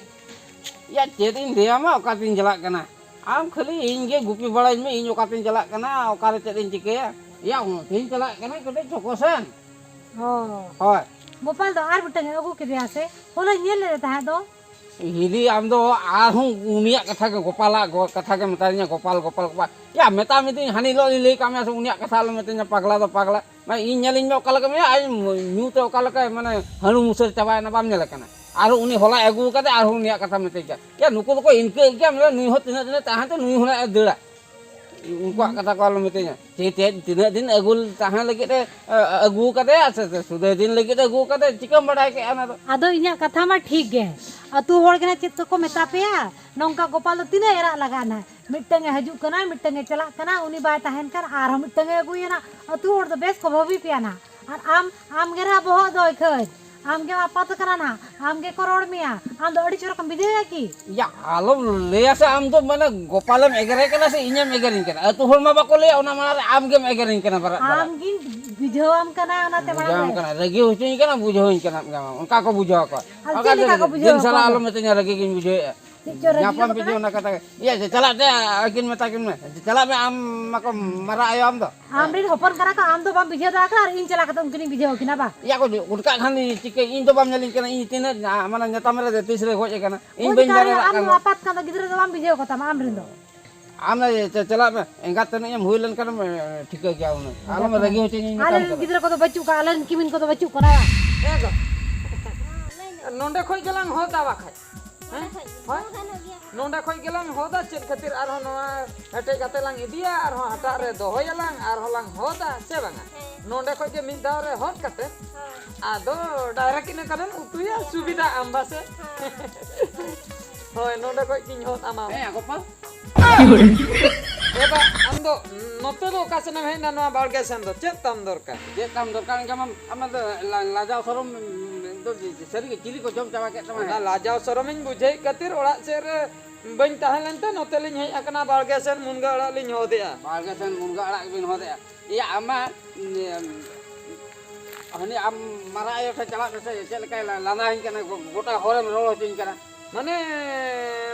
ᱭᱟ, ᱪᱮᱫ ᱤᱧ ᱞᱟᱹᱭᱟᱢᱟ, ᱚᱠᱟᱛᱤᱧ ᱪᱟᱞᱟᱜ ᱠᱟᱱᱟ? ᱟᱢ ᱠᱷᱟᱹᱞᱤ ᱤᱧ ᱜᱮ ᱜᱩᱯᱤ ᱵᱟᱲᱟᱧ ᱢᱮ, ᱤᱧ ᱚᱠᱟᱛᱤᱧ ᱪᱟᱞᱟᱜ ᱠᱟᱱᱟ, ᱚᱠᱟᱨᱮ ᱪᱮᱫ ᱤᱧ ᱪᱤᱠᱟᱹᱭᱟ? ᱭᱟ, ᱚᱱᱛᱮᱧ ᱪᱟᱞᱟᱜ ᱠᱟᱱᱟ ᱠᱟᱹᱴᱤᱡ ᱪᱷᱚᱠᱚ ᱥᱮᱱ᱾ ᱚ᱾ ᱦᱳᱭ᱾ ᱜᱳᱯᱟᱞ ᱫᱚ ᱟᱨ ᱢᱤᱫᱴᱟᱝ ᱮ ᱟᱹᱜᱩ ᱠᱮᱫᱮᱭᱟ ᱥᱮ? ᱦᱚᱞᱟᱧ ᱧᱮᱞ ᱞᱮᱫᱮ ᱛᱟᱦᱮᱸᱫ ᱫᱚ᱾ ᱦᱤᱞᱤ, ᱟᱢ ᱫᱚ ᱟᱨᱦᱚᱸ ᱩᱱᱤᱭᱟᱜ ᱠᱟᱛᱷᱟ ᱜᱮ, ᱜᱳᱯᱟᱞᱟᱜ ᱜᱚ-, ᱠᱟᱛᱷᱟ ᱜᱮ ᱢᱮᱛᱟᱫᱤᱧᱟ, ᱜᱳᱯᱟᱞ, ᱜᱳᱯᱟᱞ, ᱜᱳᱯᱟᱞ᱾ ᱭᱟ, ᱢᱮᱛᱟᱜ ᱢᱮᱫᱩᱧ, ᱦᱟᱹᱱᱤ ᱦᱤᱞᱳᱜ ᱞᱤᱧ ᱞᱟᱹᱭ ᱠᱟᱜ ᱢᱮᱭᱟ ᱥᱮ, ᱩᱱᱤᱭᱟᱜ ᱠᱟᱛᱷᱟ ᱟᱞᱚᱢ ᱢᱮᱛᱟᱹᱧᱟ, ᱯᱟᱜᱽᱞᱟ ᱫᱚ ᱯᱟᱜᱽᱞᱟ᱾ ᱢᱟᱱᱮ, ᱤᱧ ᱧᱮᱞᱤᱧ ᱢᱮ ᱚᱠᱟ ᱞᱮᱠᱟ ᱢᱮᱱᱟᱭᱟ, ᱟᱡ ᱧᱩ ᱛᱮ ᱚᱠᱟ ᱞᱮᱠᱟᱭ, ᱢᱟᱱᱮ, ᱦᱟᱹᱬᱩ ᱢᱩᱥᱟᱹᱨ ᱪᱟᱵᱟᱭᱮᱱᱟ, ᱵᱟᱢ ᱧᱮᱞᱮ ᱠᱟᱱᱟ᱾ ᱟᱨᱦᱚᱸ ᱩᱱᱤ ᱦᱚᱞᱟᱭ ᱟᱹᱜᱩ ᱟᱠᱟᱫᱮ, ᱟᱨᱦᱚᱸ ᱩᱱᱤᱭᱟᱜ ᱠᱟᱛᱷᱟ ᱢᱮᱛᱟᱹᱧ ᱠᱟᱱᱟ᱾ ᱭᱟ, ᱱᱩᱠᱩ ᱫᱚᱠᱚ ᱤᱱᱠᱟᱹᱜ ᱜᱮᱭᱟ, ᱢᱟᱱᱮ, ᱱᱩᱭ ᱦᱚᱸ ᱛᱤᱱᱟᱹᱜ ᱫᱤᱱᱮ ᱛᱟᱦᱮᱸ ᱛᱮ, ᱱᱩᱭ ᱦᱚᱸ ᱱᱟᱜ ᱮ ᱫᱟᱹᱲᱟ᱾ ᱩᱱᱠᱩᱣᱟᱜ ᱠᱟᱛᱷᱟ ᱠᱚ ᱟᱞᱚᱢ ᱢᱤᱛᱟᱹᱧᱟ᱾ ᱪᱮᱫ, ᱪᱮᱫ, ᱛᱤᱱᱟᱹᱜ ᱫᱤᱱ ᱟᱹᱜᱩ ᱛᱟᱦᱮᱸ ᱞᱟᱹᱜᱤᱫ ᱮ, ᱮ, ᱟᱹᱜᱩ ᱠᱟᱫᱮᱭᱟ ᱥᱮ, ᱥᱮ ᱥᱩᱫᱷᱟᱹ ᱫᱤᱱ ᱞᱟᱹᱜᱤᱫ ᱮ ᱟᱹᱜᱩ ᱠᱟᱫᱮᱭᱟ, ᱪᱤᱠᱟᱹᱢ ᱵᱟᱰᱟᱭ ᱠᱮᱜᱼᱟ ᱚᱱᱟ ᱫᱚ? ᱟᱫᱚ ᱤᱧᱟᱹᱜ ᱠᱟᱛᱷᱟ ᱢᱟ ᱴᱷᱤᱠ ᱜᱮ, ᱟᱹᱛᱩ ᱦᱚᱲ ᱜᱮ ᱱᱟᱜ ᱪᱮᱫ ᱠᱚᱠᱚ ᱢᱮᱛᱟ ᱯᱮᱭᱟ? ᱱᱚᱝᱠᱟ ᱜᱳᱯᱟᱞ ᱫᱚ ᱛᱤᱱᱟᱹᱜ ᱮ ᱨᱟᱜ ᱞᱟᱜᱟᱜᱼᱟ ᱱᱟᱜ? ᱢᱤᱫᱴᱟᱝ ᱮ ᱦᱤᱡᱩᱜ ᱠᱟᱱᱟ, ᱢᱤᱫᱴᱟᱝ ᱮ ᱪᱟᱞᱟᱜ ᱠᱟᱱᱟ, ᱩᱱᱤ ᱵᱟᱭ ᱛᱟᱦᱮᱱ ᱠᱷᱟᱱ ᱟᱨᱦᱚᱸ ᱢᱤᱫᱴᱟᱝ ᱮ ᱟᱹᱜᱩᱭᱟ ᱱᱟᱜ᱾ ᱟᱹᱛᱩ ᱦᱚᱲ ᱫᱚ ᱵᱮᱥ ᱠᱚ ᱵᱷᱟᱹᱵᱤ ᱯᱮᱭᱟ ᱱᱟᱜ, ᱟᱨ ᱟᱢ, ᱟᱢ ᱜᱮ ᱱᱟᱜ ᱵᱚᱦᱚᱜ ᱫᱚ ᱤᱠᱷᱟᱹᱡ᱾ ᱟᱢ ᱜᱮᱢ ᱟᱯᱟᱛ ᱠᱟᱱᱟ ᱱᱟᱦᱟᱜ, ᱟᱢ ᱜᱮᱠᱚ ᱨᱚᱲ ᱢᱮᱭᱟ, ᱟᱢ ᱫᱚ ᱟᱹᱰᱤ ᱪᱚᱨᱚᱠ ᱮᱢ ᱵᱩᱡᱷᱟᱹᱣᱮᱫᱼᱟ ᱠᱤ? ᱭᱟ, ᱟᱞᱚᱢ ᱞᱟᱹᱭᱟ ᱥᱮ, ᱟᱢ ᱫᱚ ᱢᱟᱱᱮ ᱜᱳᱯᱟᱞᱮᱢ ᱮᱜᱮᱨᱮ ᱠᱟᱱᱟ ᱥᱮ ᱤᱧᱮᱢ ᱮᱜᱮᱨᱤᱧ ᱠᱟᱱᱟ? ᱟᱹᱛᱩ ᱦᱚᱲ ᱢᱟ ᱵᱟᱠᱚ ᱞᱟᱹᱭᱟ, ᱚᱱᱟ ᱢᱟᱲᱟᱝ ᱨᱮ ᱟᱢ ᱜᱮᱢ ᱮᱜᱮᱨᱤᱧ ᱠᱟᱱᱟ ᱵᱟᱨᱟᱜ ᱵᱟᱨᱟᱜ᱾ ᱟᱢ ᱜᱤᱧ ᱵᱩᱡᱷᱟᱹᱣᱟᱢ ᱠᱟᱱᱟ, ᱚᱱᱟᱛᱮ ᱢᱟᱲᱟᱝ ᱵᱩᱡᱷᱟᱹᱣᱟᱢ ᱨᱮ᱾ ᱠᱟᱱᱟ, ᱨᱟᱹᱜᱤ ᱦᱚᱪᱚᱧ ᱠᱟᱱᱟ, ᱵᱩᱡᱷᱟᱹᱣᱤᱧ ᱠᱟᱱᱟ, ᱚᱱᱠᱟ ᱠᱚ ᱵᱩᱡᱷᱟᱹᱣ ᱟᱠᱚ᱾ ᱟᱫᱚ ᱚᱱᱠᱟ ᱪᱮᱫ ᱜᱮ ᱞᱮᱠᱟ ᱠᱚ ᱵᱩᱡᱷᱟᱹᱣ ᱫᱤᱱ ᱥᱟᱞᱟᱜ ᱟᱠᱚ? ᱟᱞᱚᱢ ᱢᱤᱛᱟᱹᱧᱟ, ᱨᱟᱹᱜᱤ ᱜᱤᱧ ᱵᱩᱡᱷᱟᱹᱣᱮᱫᱼᱟ᱾ ᱪᱮᱫ ᱪᱚ ᱨᱟᱹᱜᱤ ᱧᱟᱯᱟᱢ ᱠᱟᱱᱟ? ᱯᱤᱴᱤ ᱚᱱᱟ ᱠᱟᱛᱷᱟ ᱜᱮ᱾ ᱤᱭᱟᱹ, ᱪᱟᱞᱟᱜ ᱛᱮ ᱟᱹᱠᱤᱱ ᱢᱮᱛᱟ ᱠᱤᱱ ᱢᱮ, ᱪᱟᱞᱟᱜ ᱢᱮ, ᱟᱢ ᱢᱟᱠᱚ ᱢᱟᱨᱟᱜ ᱟᱭᱳ ᱟᱢ ᱫᱚ᱾ ᱟᱢᱨᱮᱱ ᱦᱚᱯᱚᱱ ᱠᱟᱱᱟ ᱠᱚ, ᱟᱢ ᱫᱚ ᱵᱟᱢ ᱵᱩᱡᱷᱟᱹᱣ ᱫᱟᱲᱮᱭᱟᱜ ᱠᱟᱱᱟ ᱟᱨ ᱤᱧ ᱪᱟᱞᱟᱣ ᱠᱟᱛᱮ ᱩᱱᱠᱤᱱᱤᱧ ᱵᱩᱡᱷᱟᱹᱣ ᱟᱹᱠᱤᱱᱟ ᱵᱟ? ᱭᱟ ᱠᱚ ᱩᱰᱠᱟᱜ ᱠᱷᱟᱱ ᱪᱤᱠᱟᱹ? ᱤᱧ ᱫᱚ ᱵᱟᱢ ᱧᱮᱞᱤᱧ ᱠᱟᱱᱟ, ᱤᱧ ᱛᱤᱱᱟᱹᱜ, ᱟ, ᱢᱟᱱᱮ ᱧᱟᱛᱟᱢ ᱨᱮ ᱛᱤᱥ ᱨᱮ ᱜᱚᱡ ᱟᱠᱟᱱᱟ, ᱤᱧ ᱵᱟᱹᱧ ᱵᱩᱡᱷᱟᱹᱣ ᱧᱮᱞ ᱫᱟᱲᱮᱭᱟᱜ ᱟᱢ ᱠᱟᱱᱟ᱾ ᱟᱯᱟᱛ ᱠᱟᱱ ᱫᱚ ᱜᱤᱫᱽᱨᱟᱹ ᱫᱚ ᱵᱟᱢ ᱵᱩᱡᱷᱟᱹᱣ ᱠᱚᱛᱟᱢᱟ ᱟᱢᱨᱮᱱ ᱫᱚ᱾ ᱟᱢ ᱫᱚ ᱪᱟ-, ᱪᱟᱞᱟᱜ ᱢᱮ, ᱮᱸᱜᱟᱛ ᱛᱟᱹᱱᱤᱡ ᱮᱢ ᱦᱩᱭ ᱞᱮᱱᱠᱷᱟᱱ ᱮᱢ, ᱮ, ᱴᱷᱤᱠᱟᱹ ᱠᱮᱭᱟ ᱩᱱᱟᱹᱜ᱾ ᱟᱞᱚᱢ ᱨᱟᱹᱜᱤ ᱦᱚᱪᱚᱧᱟ ᱤᱧ ᱢᱮᱛᱟᱢ ᱟᱞᱮᱨᱮᱱ ᱠᱟᱱᱟ᱾ ᱜᱤᱫᱽᱨᱟᱹ ᱠᱚᱫᱚ ᱵᱟᱹᱪᱩᱜ ᱠᱚᱣᱟ, ᱟᱞᱮᱨᱮᱱ ᱠᱤᱢᱤᱱ ᱠᱚᱫᱚ ᱵᱟᱹᱪᱩᱜ ᱠᱚᱣᱟ ᱵᱟ? ᱦᱮᱸ ᱜᱚ᱾ ᱱᱚᱸᱰᱮ ᱠᱷᱚᱡ ᱜᱮᱞᱟᱝ ᱦᱚᱫᱟ ᱵᱟᱠᱷᱟᱡ᱾ ᱦᱳᱭ᱾ ᱱᱚᱰᱮ ᱠᱷᱚᱡ ᱜᱮᱞᱟᱝ ᱦᱚᱫᱟ, ᱪᱮᱫ ᱠᱷᱟᱹᱛᱤᱨ ᱟᱨᱦᱚᱸ ᱱᱚᱣᱟ ᱦᱮᱴᱮᱡ ᱠᱟᱛᱮ ᱞᱟᱝ ᱤᱫᱤᱭᱟ, ᱟᱨᱦᱚᱸ ᱦᱟᱴᱟᱜ ᱨᱮ ᱫᱚᱦᱚᱭᱟᱞᱟᱝ, ᱟᱨᱦᱚᱸ ᱞᱟᱝ ᱦᱚᱫᱟ, ᱥᱮ ᱵᱟᱝᱟ? ᱱᱚᱰᱮ ᱠᱷᱚᱡ ᱜᱮ ᱢᱤᱫ ᱫᱷᱟᱣ ᱨᱮ ᱦᱚᱫ ᱠᱟᱛᱮ, ᱟᱫᱚ ᱰᱟᱭᱨᱮᱠᱴ ᱤᱱᱟᱹ ᱠᱷᱟᱱᱮᱢ ᱩᱛᱩᱭᱟ, ᱥᱩᱵᱤᱫᱷᱟ ᱟᱢ ᱵᱟᱥᱮ? ᱦᱳᱭ, ᱱᱚᱰᱮ ᱠᱷᱚᱡ ᱜᱤᱧ ᱦᱚᱫ ᱟᱢᱟ᱾ ᱦᱮᱸ, ᱜᱚᱯᱟ᱾ ᱮ ᱵᱟ, ᱟᱢ ᱫᱚ ᱱᱚᱛᱮ ᱫᱚ ᱚᱠᱟ ᱥᱮᱱ ᱮᱢ ᱦᱮᱡ ᱮᱱᱟ ᱱᱚᱣᱟ ᱵᱟᱲᱜᱮ ᱥᱮᱱ ᱫᱚ? ᱪᱮᱫ ᱛᱟᱢ ᱫᱚᱨᱠᱟᱨ? ᱪᱮᱫ ᱛᱟᱢ ᱫᱚᱨᱠᱟᱨ? ᱤᱱᱠᱟ ᱢᱟ ᱟᱢᱟᱜ ᱫᱚ ᱞᱟ-, ᱞᱟᱡᱟᱣ ᱥᱚᱨᱚᱢ ᱫᱚ ᱥᱟᱹᱨᱤ ᱜᱮ ᱪᱤᱞᱤ ᱠᱚ ᱡᱚᱢ ᱪᱟᱵᱟ ᱠᱮᱫ ᱛᱟᱢᱟ? ᱚᱱᱟ ᱞᱟᱡᱟᱣ ᱥᱚᱨᱚᱢᱤᱧ ᱵᱩᱡᱷᱟᱹᱣᱮᱫ ᱠᱷᱟᱹᱛᱤᱨ ᱚᱲᱟᱜ ᱥᱮᱫ ᱨᱮ ᱵᱟᱹᱧ ᱛᱟᱦᱮᱸ ᱞᱮᱱ ᱛᱮ ᱱᱚᱛᱮ ᱞᱤᱧ ᱦᱮᱡ ᱟᱠᱟᱱᱟ, ᱵᱟᱲᱜᱮ ᱥᱮᱱ ᱢᱩᱱᱜᱟᱹ ᱟᱲᱟᱜ ᱞᱤᱧ ᱦᱚᱫᱮᱜᱼᱟ᱾ ᱵᱟᱲᱜᱮ ᱥᱮᱱ ᱢᱩᱱᱜᱟᱹ ᱟᱲᱟᱜ ᱜᱮᱵᱤᱱ ᱦᱚᱫᱮᱜᱼᱟ? ᱮᱭᱟ, ᱟᱢᱟᱜ, ᱩᱢ, ᱦᱟᱹᱱᱤ ᱟᱢ ᱢᱟᱨᱟ ᱟᱭᱳ ᱴᱷᱮᱱ ᱪᱟᱞᱟᱜ ᱢᱮᱥᱮ, ᱪᱮᱫ ᱞᱮᱠᱟᱭ ᱞᱟ-, ᱞᱟᱸᱫᱟᱣᱟᱹᱧ ᱠᱟᱱᱟ, ᱜᱚ-, ᱜᱚᱴᱟ ᱦᱚᱨᱮᱢ ᱨᱚᱲ ᱦᱚᱪᱚᱧ ᱠᱟᱱᱟ᱾ ᱢᱟᱱᱮ,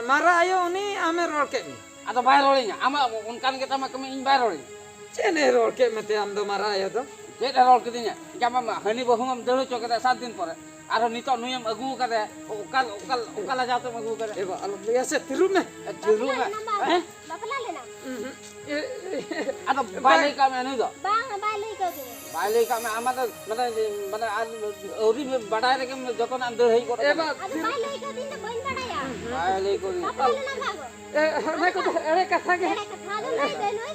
ᱢᱟᱨᱟ ᱟᱭᱳ ᱩᱱᱤ ᱟᱢᱮ ᱨᱚᱲ ᱠᱮᱫ ᱢᱮᱭᱟ? ᱟᱫᱚ ᱵᱟᱭ ᱨᱚᱲᱤᱧᱟ, ᱟᱢᱟᱜ ᱚᱱᱠᱟᱱ ᱜᱮᱛᱟᱢᱟ ᱠᱟᱹᱢᱤ, ᱤᱧ ᱵᱟᱭ ᱨᱚᱲᱤᱧᱟ᱾ ᱪᱮᱫ ᱮ ᱨᱚᱲ ᱠᱮᱫ ᱢᱮᱛᱮ ᱟᱢ ᱫᱚ ᱢᱟᱨᱟ ᱟᱭᱳ ᱫᱚ? ᱪᱮᱫ ᱮ ᱨᱚᱲ ᱠᱤᱫᱤᱧᱟ? ᱡᱟᱢᱟ ᱢᱟ, ᱦᱟᱹᱱᱤ ᱵᱟᱹᱦᱩ ᱢᱟᱢ ᱫᱟᱹᱲ ᱦᱚᱪᱚ ᱠᱮᱫᱟ ᱥᱟᱛ ᱫᱤᱱ ᱯᱚᱨᱮ, ᱟᱨᱦᱚᱸ ᱱᱤᱛᱚᱜ ᱱᱩᱭᱮᱢ ᱟᱹᱜᱩ ᱟᱠᱟᱫᱮ, ᱚᱠᱟ, ᱚᱠᱟ, ᱚᱠᱟ ᱞᱟᱡᱟᱣ ᱛᱮᱢ ᱟᱹᱜᱩ ᱟᱠᱟᱫᱮ? ᱮ ᱵᱟ, ᱟᱞᱚᱢ ᱞᱟᱹᱭᱟ ᱥᱮ, ᱛᱤᱨᱩᱵ ᱢᱮ᱾ ᱮ, ᱛᱤᱨᱩᱵ ᱢᱮ᱾ ᱵᱟᱯᱞᱟ ᱞᱮᱱᱟᱢ ᱵᱟᱝ? ᱦᱮᱸ? ᱵᱟᱯᱞᱟ ᱞᱮᱱᱟᱢ? ᱩᱸᱦᱩᱸ᱾ ᱮ, ᱮ, ᱟᱫᱚ ᱵᱟᱭ ᱵᱟᱝ᱾ ᱞᱟᱹᱭ ᱠᱟᱜ ᱢᱮᱭᱟ ᱱᱩᱭ ᱫᱚ? ᱵᱟᱝ, ᱵᱟᱭ ᱞᱟᱹᱭ ᱠᱟᱣᱫᱤᱧᱟ᱾ ᱵᱟᱭ ᱞᱟᱹᱭ ᱠᱟᱜ ᱢᱮᱭᱟ, ᱟᱢᱟᱜ ᱫᱚ ᱢᱟᱱᱮ, ᱢᱟᱱᱮ ᱟᱨ ᱟᱹᱣᱨᱤ ᱵᱟᱰᱟᱭ ᱨᱮᱜᱮᱢ ᱡᱚᱛᱚᱱᱟᱜ ᱮᱢ ᱫᱟᱹᱲ ᱦᱮᱡ ᱜᱚᱫ ᱮ ᱠᱟᱱᱟ᱾ ᱵᱟ᱾ ᱟᱫᱚ ᱵᱟᱭ ᱞᱟᱹᱭ ᱠᱟᱣᱫᱤᱧ ᱫᱚ ᱵᱟᱹᱧ ᱵᱟᱰᱟᱭᱟ᱾ ᱵᱟᱭ ᱞᱟᱹᱭ ᱠᱟᱣᱫᱤᱧᱟ᱾ ᱵᱟᱯᱞᱟ ᱞᱮᱱᱟᱢ ᱵᱟᱝ ᱜᱚ? ᱮ, ᱚᱱᱟ ᱠᱚᱫᱚ ᱮᱲᱮ ᱠᱟᱛᱷᱟ ᱜᱮ᱾ ᱮᱲᱮ ᱠᱟᱛᱷᱟ ᱫᱚ ᱞᱟᱹᱭ ᱫᱟᱭ ᱱᱩᱭ᱾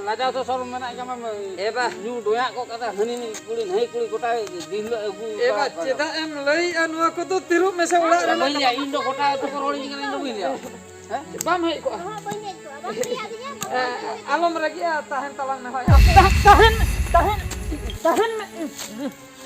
ᱞᱟᱡᱟᱣ ᱫᱚ ᱥᱚᱨᱚᱢ ᱢᱮᱱᱟᱜ ᱜᱮᱭᱟ, ᱮ ᱵᱟ᱾ ᱧᱩ ᱰᱚᱭᱟᱜ ᱠᱚᱜ ᱠᱟᱛᱮ ᱦᱟᱹᱱᱤ ᱱᱤ ᱠᱩᱲᱤ ᱱᱟᱹᱭ ᱠᱩᱲᱤ ᱜᱚᱴᱟ ᱫᱤᱱ ᱦᱤᱞᱳᱜ ᱟᱹᱜᱩ ᱮ ᱵᱟ, ᱠᱟᱜ ᱠᱚᱣᱟ᱾ ᱪᱮᱫᱟᱜ ᱮᱢ ᱞᱟᱹᱭᱮᱜᱼᱟ ᱱᱚᱣᱟ ᱠᱚᱫᱚ? ᱛᱤᱨᱩᱵ ᱢᱮᱥᱮ ᱚᱲᱟᱜ ᱨᱮᱱᱟᱜ ᱵᱟᱹᱧ ᱞᱟᱹᱭᱟ, ᱤᱧ ᱫᱚ ᱜᱚᱴᱟ ᱟᱹᱛᱩ ᱠᱚ ᱨᱚᱲᱤᱧ ᱠᱟᱱᱟ, ᱤᱧ ᱫᱚ ᱵᱟᱹᱧ ᱞᱟᱹᱭᱟ᱾ ᱦᱮᱸ? ᱵᱟᱢ ᱦᱮᱡ ᱠᱚᱜᱼᱟ? ᱚᱦᱚᱸ, ᱵᱟᱹᱧ ᱦᱮᱡ ᱠᱚᱜᱼᱟ᱾ ᱵᱟᱢ ᱞᱟᱹᱭᱟᱫᱤᱧᱟ, ᱵᱟᱢ ᱮ, ᱞᱟᱹᱭᱟᱫᱤᱧᱟ᱾ ᱟᱞᱚᱢ ᱨᱟᱹᱜᱤᱜᱼᱟ, ᱛᱟᱦᱮᱱ ᱛᱟᱞᱟᱝ ᱢᱮ, ᱦᱳᱭ᱾ ᱛᱟ-, ᱛᱟᱦᱮᱱ, ᱛᱟᱦᱮᱱ, ᱛᱟᱦᱮᱱ ᱢᱮ᱾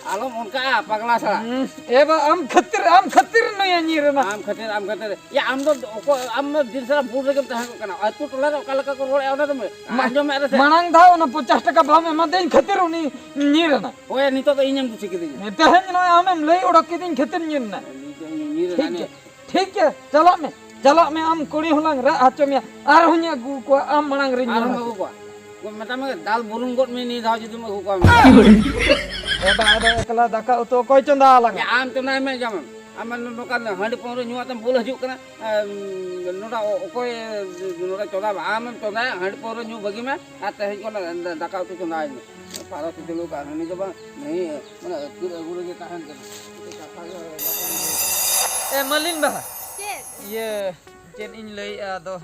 ᱟᱞᱚᱢ ᱚᱱᱠᱟᱜᱼᱟ, ᱯᱟᱜᱽᱞᱟ ᱥᱟᱞᱟ᱾ ᱦᱩᱸ, ᱮ ᱵᱟ, ᱟᱢ ᱠᱷᱟᱹᱛᱤᱨ, ᱟᱢ ᱠᱷᱟᱹᱛᱤᱨ ᱱᱩᱭᱮ ᱧᱤᱨ ᱮᱱᱟ᱾ ᱟᱢ ᱠᱷᱟᱹᱛᱤᱨ, ᱟᱢ ᱠᱷᱟᱹᱛᱤᱨ᱾ ᱭᱟ, ᱟᱢ ᱫᱚ ᱚᱠᱚᱭ, ᱟᱢ ᱫᱚ ᱫᱤᱱ ᱥᱟᱨᱟ ᱵᱩᱞ ᱨᱮᱜᱮᱢ ᱛᱟᱦᱮᱸ ᱠᱚᱜ ᱠᱟᱱᱟ᱾ ᱟᱹᱛᱩ ᱴᱚᱞᱟ ᱨᱮ ᱚᱠᱟ ᱞᱮᱠᱟ ᱠᱚ ᱨᱚᱲᱮᱫᱼᱟ, ᱚᱱᱟ ᱫᱚ ᱢᱟ-, ᱟᱸᱡᱚᱢᱮᱫ ᱨᱮᱥᱮ? ᱢᱟᱲᱟᱝ ᱫᱷᱟᱣ ᱚᱱᱟ ᱯᱚᱧᱪᱟᱥ ᱴᱟᱠᱟ ᱵᱟᱢ ᱮᱢᱟᱫᱤᱧ ᱠᱷᱟᱹᱛᱤᱨ ᱩᱱᱤ ᱧᱤᱨ ᱮᱱᱟ᱾ ᱦᱳᱭ, ᱱᱤᱛᱚᱜ ᱫᱚ ᱤᱧᱮᱢ ᱫᱩᱥᱤ ᱠᱤᱫᱤᱧᱟ᱾ ᱛᱮᱦᱮᱧ ᱱᱚᱜᱼᱚᱭ ᱟᱢᱮᱢ ᱞᱟᱹᱭ ᱚᱰᱚᱠ ᱠᱤᱫᱤᱧ ᱠᱷᱟᱹᱛᱤᱨ ᱧᱤᱨ ᱮᱱᱟ᱾ ᱱᱤᱛᱚᱜ ᱤᱧ ᱧᱤᱨ ᱮᱱᱟ, ᱴᱷᱤᱠ ᱜᱮᱭᱟ᱾ ᱱᱤᱭᱟᱹ ᱴᱷᱤᱠ ᱜᱮ, ᱪᱟᱞᱟᱜ ᱢᱮ, ᱪᱟᱞᱟᱜ ᱢᱮ, ᱟᱢ ᱠᱩᱲᱤ ᱦᱚᱸᱞᱟᱝ ᱨᱟᱜ ᱦᱚᱪᱚ ᱢᱮᱭᱟ, ᱟᱨᱦᱚᱸᱧ ᱟᱹᱜᱩ ᱠᱚᱣᱟ ᱟᱢ ᱢᱟᱲᱟᱝ ᱨᱤᱧ ᱟᱨᱦᱚᱸᱢ ᱧᱟᱢᱟ᱾ ᱟᱹᱜᱩ ᱠᱚᱣᱟ? ᱢᱮᱛᱟᱢ ᱢᱮ, ᱫᱟᱞ ᱵᱩᱨᱩᱢ ᱜᱚᱫ ᱢᱮ ᱱᱤᱭᱟᱹ ᱫᱷᱟᱣ ᱡᱩᱫᱤᱢ ᱟᱹᱜᱩ ᱠᱚᱣᱟ᱾ ᱮ ᱵᱟ, ᱟᱫᱚ ᱮᱠᱞᱟ ᱫᱟᱠᱟ ᱩᱛᱩ ᱚᱠᱚᱭ ᱪᱚᱸᱫᱟ ᱟᱞᱟᱝᱟ? ᱟᱢ ᱪᱚᱸᱫᱟᱭ ᱢᱮ, ᱡᱚᱢ᱾ ᱟᱢ ᱱᱚᱝᱠᱟ ᱦᱟᱺᱰᱤ ᱯᱟᱹᱣᱨᱟᱹ ᱧᱩ ᱟᱛᱮᱢ ᱵᱩᱞ ᱦᱤᱡᱩᱜ ᱠᱟᱱᱟ᱾ ᱮᱢ, ᱱᱚᱰᱮ ᱚᱠᱚᱭ ᱱᱚᱰᱮ ᱪᱚᱸᱫᱟ? ᱟᱢᱮᱢ ᱪᱚᱸᱫᱟᱭᱟ, ᱦᱟᱺᱰᱤ ᱯᱟᱹᱣᱨᱟᱹ ᱧᱩ ᱵᱟᱹᱜᱤ ᱢᱮ ᱟᱨ ᱛᱮᱦᱮᱧ ᱠᱷᱚᱱ ᱫᱟᱠᱟ ᱩᱛᱩ ᱪᱚᱸᱫᱟᱭ ᱢᱮ᱾ ᱯᱟᱨᱚ ᱪᱚᱞᱚ ᱠᱟᱜ ᱦᱟᱺᱰᱤ ᱫᱚ ᱵᱟᱝ, ᱱᱤᱭᱟᱹ ᱢᱟᱱᱮ ᱟᱹᱛᱠᱤᱨ ᱟᱹᱜᱩ ᱨᱮᱜᱮ ᱛᱟᱦᱮᱱ ᱠᱟᱱᱟ᱾ ᱠᱟᱛᱷᱟ ᱜᱮ ᱵᱟᱠᱚ ᱵᱩᱡᱷᱟᱹᱣ᱾ ᱮ ᱢᱟᱹᱞᱤᱱ ᱵᱟ, ᱤᱭᱟᱹ, ᱪᱮᱫ ᱤᱧ ᱞᱟᱹᱭᱮᱜᱼᱟ ᱟᱫᱚ?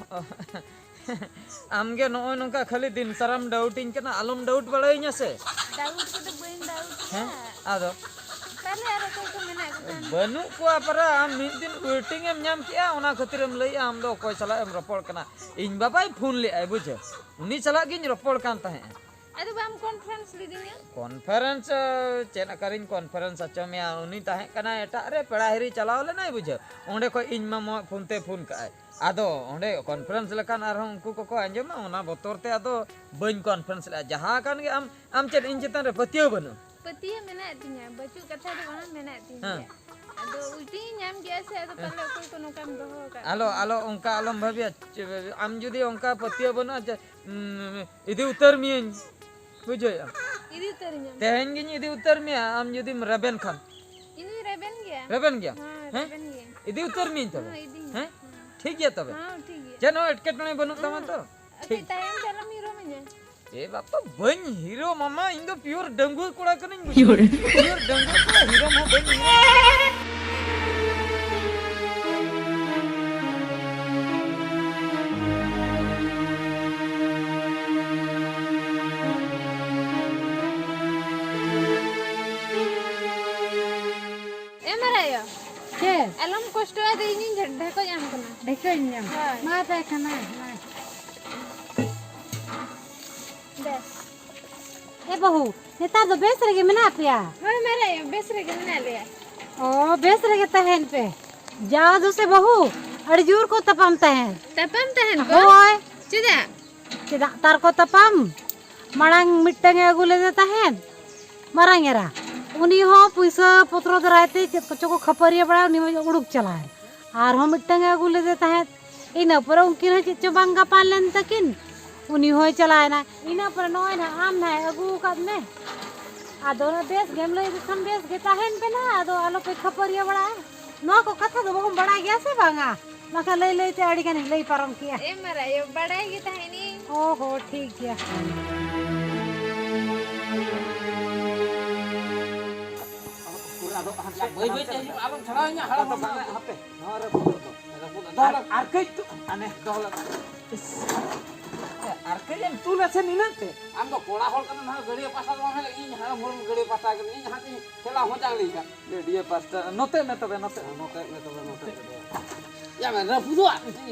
ᱟᱢᱜᱮ ᱱᱚᱜᱼᱚᱭ ᱱᱚᱝᱠᱟ ᱠᱷᱟᱹᱞᱤ ᱫᱤᱱ ᱥᱟᱨᱟᱢ ᱰᱟᱣᱩᱴᱤᱧ ᱠᱟᱱᱟ, ᱟᱞᱚᱢ ᱰᱟᱣᱩᱴ ᱵᱟᱲᱟᱭᱤᱧᱟ ᱥᱮ᱾ ᱰᱟᱣᱩᱴ ᱠᱚᱫᱚ ᱵᱟᱹᱧ ᱰᱟᱣᱩᱴ ᱦᱮᱸ? ᱜᱮᱭᱟ᱾ ᱟᱫᱚ? ᱛᱟᱦᱞᱮ ᱟᱨ ᱚᱠᱚᱭ ᱠᱚ ᱢᱮᱱᱟᱜ ᱠᱚ ᱠᱷᱟᱱ? ᱵᱟᱹᱱᱩᱜ ᱠᱚᱣᱟ ᱯᱟᱨᱟ, ᱟᱢ ᱢᱤᱫ ᱫᱤᱱ ᱣᱮᱴᱤᱝ ᱮᱢ ᱧᱟᱢ ᱠᱮᱜᱼᱟ, ᱚᱱᱟ ᱠᱷᱟᱹᱛᱤᱨᱮᱢ ᱞᱟᱹᱭᱮᱜᱼᱟ ᱟᱢ ᱫᱚ ᱚᱠᱚᱭ ᱥᱟᱞᱟᱜ ᱮᱢ ᱨᱚᱯᱚᱲ ᱠᱟᱱᱟ᱾ ᱤᱧ ᱵᱟᱵᱟᱭ ᱯᱷᱳᱱ ᱞᱮᱜᱼᱟᱭ, ᱵᱩᱡᱷᱟᱹᱣ, ᱩᱱᱤ ᱥᱟᱞᱟᱜ ᱜᱤᱧ ᱨᱚᱯᱚᱲ ᱠᱟᱱ ᱛᱟᱦᱮᱸᱜᱼᱟ᱾ ᱟᱫᱚ ᱵᱟᱢ ᱠᱚᱱᱯᱷᱟᱨᱮᱱᱥ ᱞᱤᱫᱤᱧᱟ? ᱠᱚᱱᱯᱷᱟᱨᱮᱱᱥ, ᱮ, ᱪᱮᱫ ᱟᱠᱟᱨᱤᱧ ᱠᱚᱱᱯᱷᱟᱨᱮᱱᱥ ᱦᱚᱪᱚ ᱢᱮᱭᱟ? ᱩᱱᱤ ᱛᱟᱦᱮᱸ ᱠᱟᱱᱟᱭ ᱮᱴᱟᱜ ᱨᱮ, ᱯᱮᱲᱟ ᱦᱤᱨᱤ ᱪᱟᱞᱟᱣ ᱞᱮᱱᱟᱭ, ᱵᱩᱡᱷᱟᱹᱣ᱾ ᱚᱸᱰᱮ ᱠᱷᱚᱡ ᱤᱧ ᱢᱟᱢᱚᱣᱟᱜ ᱯᱷᱳᱱ ᱛᱮ ᱯᱷᱳᱱ ᱠᱟᱜᱼᱟᱭ᱾ ᱟᱫᱚ ᱚᱸᱰᱮ ᱠᱚᱱᱯᱷᱟᱨᱮᱱᱥ ᱞᱮᱠᱷᱟᱱ ᱟᱨᱦᱚᱸ ᱩᱱᱠᱩ ᱠᱚᱠᱚ ᱟᱸᱡᱚᱢᱟ, ᱚᱱᱟ ᱵᱚᱛᱚᱨ ᱛᱮ ᱟᱫᱚ ᱵᱟᱹᱧ ᱠᱚᱱᱯᱷᱟᱨᱮᱱᱥ ᱞᱮᱜᱼᱟ᱾ ᱡᱟᱦᱟᱸ ᱠᱟᱱ ᱜᱮ, ᱟᱢ, ᱟᱢ ᱪᱮᱫ ᱤᱧ ᱪᱮᱛᱟᱱ ᱨᱮ ᱯᱟᱹᱛᱭᱟᱹᱣ ᱵᱟᱹᱱᱩᱜᱼᱟ? ᱯᱟᱹᱛᱭᱟᱹᱣ ᱢᱮᱱᱟᱜ ᱛᱤᱧᱟ, ᱵᱟᱹᱪᱩᱜ ᱠᱟᱛᱷᱟ ᱫᱚ ᱵᱟᱝ, ᱢᱮᱱᱟᱜ ᱛᱤᱧ ᱦᱮᱸ᱾ ᱜᱮᱭᱟ᱾ ᱟᱫᱚ ᱩᱞᱴᱤᱧ ᱧᱟᱢ ᱠᱮᱜᱼᱟ ᱥᱮ, ᱟᱫᱚ ᱯᱟᱞᱮ ᱚᱠᱚᱭ ᱠᱚ ᱱᱚᱝᱠᱟᱢ ᱫᱚᱦᱚ ᱟᱠᱟᱫ ᱟᱞᱚ, ᱠᱚᱣᱟ᱾ ᱟᱞᱚ ᱚᱱᱠᱟ ᱟᱞᱚᱢ ᱵᱷᱟᱹᱵᱤᱭᱟ᱾ ᱪᱮ-, ᱟᱢ ᱡᱩᱫᱤ ᱚᱱᱠᱟ ᱯᱟᱹᱛᱭᱟᱹᱣ ᱵᱟᱹᱱᱩᱜᱼᱟ, ᱡᱮ, ᱩᱸ, ᱤᱫᱤ ᱩᱛᱟᱹᱨ ᱢᱤᱭᱟᱹᱧ, ᱵᱩᱡᱷᱟᱹᱣᱮᱫᱼᱟ? ᱤᱫᱤ ᱩᱛᱟᱹᱨᱤᱧᱟᱢ᱾ ᱛᱮᱦᱮᱧ ᱜᱤᱧ ᱤᱫᱤ ᱩᱛᱟᱹᱨ ᱢᱮᱭᱟ, ᱟᱢ ᱡᱩᱫᱤᱢ ᱨᱮᱵᱮᱱ ᱠᱷᱟᱱ᱾ ᱤᱧ ᱫᱩᱧ ᱨᱮᱵᱮᱱ ᱜᱮᱭᱟ᱾ ᱨᱮᱵᱮᱱ ᱜᱮᱭᱟ? ᱦᱮᱸ, ᱦᱮᱸ? ᱨᱮᱵᱮᱱ ᱜᱤᱭᱟᱹᱧ᱾ ᱤᱫᱤ ᱩᱛᱟᱹᱨ ᱢᱤᱭᱟᱹᱧ ᱛᱚᱵᱮ᱾ ᱦᱮᱸ, ᱤᱫᱤᱧ ᱦᱮᱸ? ᱢᱮ᱾ ᱦᱮᱸ᱾ ᱴᱷᱤᱠ ᱜᱮᱭᱟ ᱛᱚᱵᱮ᱾ ᱦᱮᱸ, ᱴᱷᱤᱠ ᱜᱮᱭᱟ᱾ ᱪᱮᱫ ᱦᱚᱸ ᱮᱴᱠᱮᱴᱚᱬᱮ ᱵᱟᱹᱱᱩᱜ ᱛᱟᱢᱟ ᱛᱚ? ᱦᱮᱸ᱾ ᱴᱷᱤᱠ᱾ ᱟᱯᱮ ᱛᱟᱭᱚᱢ ᱛᱮ ᱟᱞᱚᱢ ᱦᱤᱨᱳ ᱢᱤᱧᱟ᱾ ᱮ ᱵᱟᱯ, ᱛᱚ ᱵᱟᱹᱧ ᱦᱤᱨᱳ ᱢᱟᱢᱟ, ᱤᱧ ᱫᱚ ᱯᱤᱭᱳᱨ ᱰᱟᱺᱜᱩᱣᱟᱹ ᱠᱚᱲᱟ ᱠᱟᱹᱱᱟᱹᱧ, ᱵᱩᱡᱷᱟᱹᱣ? ᱯᱤᱭᱳᱨ ᱰᱟᱺᱜᱩᱣᱟᱹ ᱠᱚᱲᱟ, ᱦᱤᱨᱳ ᱦᱚᱸ ᱵᱟᱹᱧ ᱦᱤᱨᱳ᱾ ᱮ ᱢᱟᱨᱟᱭᱳ᱾ ᱪᱮᱫ? ᱟᱞᱚᱢ ᱠᱚᱥᱴᱚᱜᱼᱟ, ᱫᱮ ᱤᱧᱤᱧ ᱡᱷᱮ-, ᱰᱷᱮᱠᱚᱡ ᱟᱢ ᱠᱟᱱᱟ᱾ ᱰᱷᱮᱠᱚᱡ ᱤᱧ ᱧᱟᱢ᱾ ᱦᱳᱭ᱾ ᱢᱟ ᱛᱟᱦᱮᱸ ᱠᱷᱟᱱ, ᱢᱟ, ᱢᱟ᱾ ᱵᱮᱥ᱾ ᱮ ᱵᱟᱹᱦᱩ, ᱱᱮᱛᱟᱨ ᱫᱚ ᱵᱮᱥ ᱨᱮᱜᱮ ᱢᱮᱱᱟᱜ ᱯᱮᱭᱟ? ᱦᱳᱭ ᱢᱟᱨᱟᱭᱳ, ᱵᱮᱥ ᱨᱮᱜᱮ ᱢᱮᱱᱟᱜ ᱞᱮᱭᱟ᱾ ᱚ, ᱵᱮᱥ ᱨᱮᱜᱮ ᱛᱟᱦᱮᱱ ᱯᱮ᱾ ᱡᱟᱣ ᱫᱚ ᱥᱮ ᱵᱟᱹᱦᱩ, ᱟᱹᱰᱤ ᱡᱳᱨ ᱠᱚ ᱛᱟᱯᱟᱢ ᱛᱟᱦᱮᱸᱱ᱾ ᱛᱟᱯᱟᱢ ᱛᱟᱦᱮᱸᱱ ᱠᱚ? ᱦᱳᱭ᱾ ᱪᱮᱫᱟᱜ? ᱪᱮᱫᱟᱜ ᱛᱟᱨ ᱠᱚ ᱛᱟᱯᱟᱢ? ᱢᱟᱲᱟᱝ ᱢᱤᱫᱴᱟᱝ ᱮ ᱟᱹᱜᱩ ᱞᱮᱫᱮ ᱛᱟᱦᱮᱸᱫ, ᱢᱟᱨᱟᱝ ᱮᱨᱟ᱾ ᱩᱱᱤ ᱦᱚᱸ ᱯᱩᱭᱥᱟᱹ ᱯᱚᱛᱨᱚ ᱫᱟᱨᱟᱭ ᱛᱮ ᱪᱮᱫ ᱠᱚᱪᱚ ᱠᱚ ᱠᱷᱟᱹᱯᱟᱹᱨᱤᱭᱟᱹ ᱵᱟᱲᱟᱭ, ᱩᱱᱤ ᱦᱚᱸ ᱩᱰᱩᱠ ᱪᱟᱞᱟᱣᱮᱱ᱾ ᱟᱨᱦᱚᱸ ᱢᱤᱫᱴᱟᱝ ᱮ ᱟᱹᱜᱩ ᱞᱮᱫᱮ ᱛᱟᱦᱮᱸᱫ᱾ ᱤᱱᱟᱹ ᱯᱚᱨᱮ ᱩᱱᱠᱤᱱ ᱦᱚᱸ ᱪᱮᱫ ᱪᱚ ᱵᱟᱝ ᱜᱟᱯᱟᱱ ᱞᱮᱱ ᱛᱟᱹᱠᱤᱱ, ᱩᱱᱤ ᱦᱚᱸᱭ ᱪᱟᱞᱟᱣᱮᱱᱟ᱾ ᱤᱱᱟᱹ ᱯᱚᱨᱮ ᱱᱚᱜᱼᱚᱭ ᱱᱟᱦᱟᱜ ᱟᱢ ᱱᱟᱦᱟᱜ ᱟᱹᱜᱩ ᱟᱠᱟᱫ ᱢᱮ᱾ ᱟᱫᱚ ᱚᱱᱟ ᱵᱮᱥ ᱜᱮᱢ ᱞᱟᱹᱭ ᱠᱷᱟᱱ ᱵᱮᱥ ᱜᱮ ᱛᱟᱦᱮᱱ ᱯᱮ ᱱᱟᱦᱟᱜ, ᱟᱫᱚ ᱟᱞᱚᱯᱮ ᱠᱷᱟᱹᱯᱟᱹᱨᱤᱭᱟᱹ ᱵᱟᱲᱟᱜᱼᱟ᱾ ᱱᱚᱣᱟ ᱠᱚ ᱠᱟᱛᱷᱟ ᱫᱚ ᱵᱟᱵᱚᱱ ᱵᱟᱲᱟᱭ ᱜᱮᱭᱟ ᱥᱮ ᱵᱟᱝᱟ? ᱵᱟᱠᱷᱟᱱ ᱞᱟᱹᱭ ᱞᱟᱹᱭ ᱛᱮ ᱟᱹᱰᱤ ᱜᱟᱱᱤᱧ ᱞᱟᱹᱭ ᱯᱟᱨᱚᱢ ᱠᱮᱜᱼᱟ᱾ ᱮ ᱢᱟᱨᱟᱭᱳ, ᱵᱟᱲᱟᱭ ᱜᱮ ᱛᱟᱦᱮᱱᱤᱧ᱾ ᱚ ᱦᱚ, ᱴᱷᱤᱠ ᱜᱮᱭᱟ᱾ ᱵᱟᱹᱭ ᱵᱟᱹᱭ ᱛᱮ ᱦᱤᱡᱩᱜ, ᱟᱞᱚᱢ ᱪᱷᱟᱲᱟᱣ ᱤᱧᱟ, ᱦᱟᱲᱟᱢ ᱦᱚᱲ ᱫᱚ᱾ ᱦᱟᱯᱮ, ᱱᱚᱣᱟ ᱨᱮ ᱵᱚᱞᱚ ᱫᱚ᱾ ᱨᱟᱹᱯᱩᱫ ᱟᱫᱚ ᱟᱨ, ᱟᱨ ᱠᱟᱹᱡ ᱛᱚ, ᱟᱱᱮ, ᱫᱚᱦᱚ ᱞᱮ ᱢᱮ᱾ ᱤᱥ᱾ ᱟᱨ ᱠᱟᱹᱡ ᱮᱢ ᱛᱩᱞᱟ ᱥᱮ ᱱᱤᱱᱟᱹᱜ ᱛᱮ? ᱟᱢ ᱫᱚ ᱠᱚᱲᱟ ᱦᱚᱲ ᱠᱟᱱᱟᱢ, ᱦᱟᱸᱜ ᱜᱟᱹᱰᱭᱟᱹ ᱯᱟᱥᱟ ᱫᱚ ᱵᱟᱢ ᱦᱮᱡ ᱞᱮᱱ, ᱤᱧ ᱦᱟᱲᱟᱢ ᱦᱚᱲ ᱜᱟᱹᱰᱭᱟᱹ ᱯᱟᱥᱟ ᱠᱟᱹᱱᱟᱹᱧ, ᱤᱧ ᱦᱟᱸᱜ ᱤᱧ ᱪᱟᱞᱟᱣ ᱦᱚᱸ ᱡᱟᱝ ᱞᱤᱧ ᱦᱟᱸᱜ᱾ ᱜᱟᱹᱰᱭᱟᱹ ᱯᱟᱥᱴᱟ, ᱱᱚᱛᱮ ᱢᱮ ᱛᱚᱵᱮ, ᱱᱚᱛᱮ᱾ ᱱᱚᱛᱮ ᱢᱮ ᱛᱚᱵᱮ, ᱱᱚᱛᱮ ᱢᱮ᱾ ᱭᱟ ᱢᱮ, ᱨᱟᱹᱯᱩᱫᱚᱜᱼᱟ,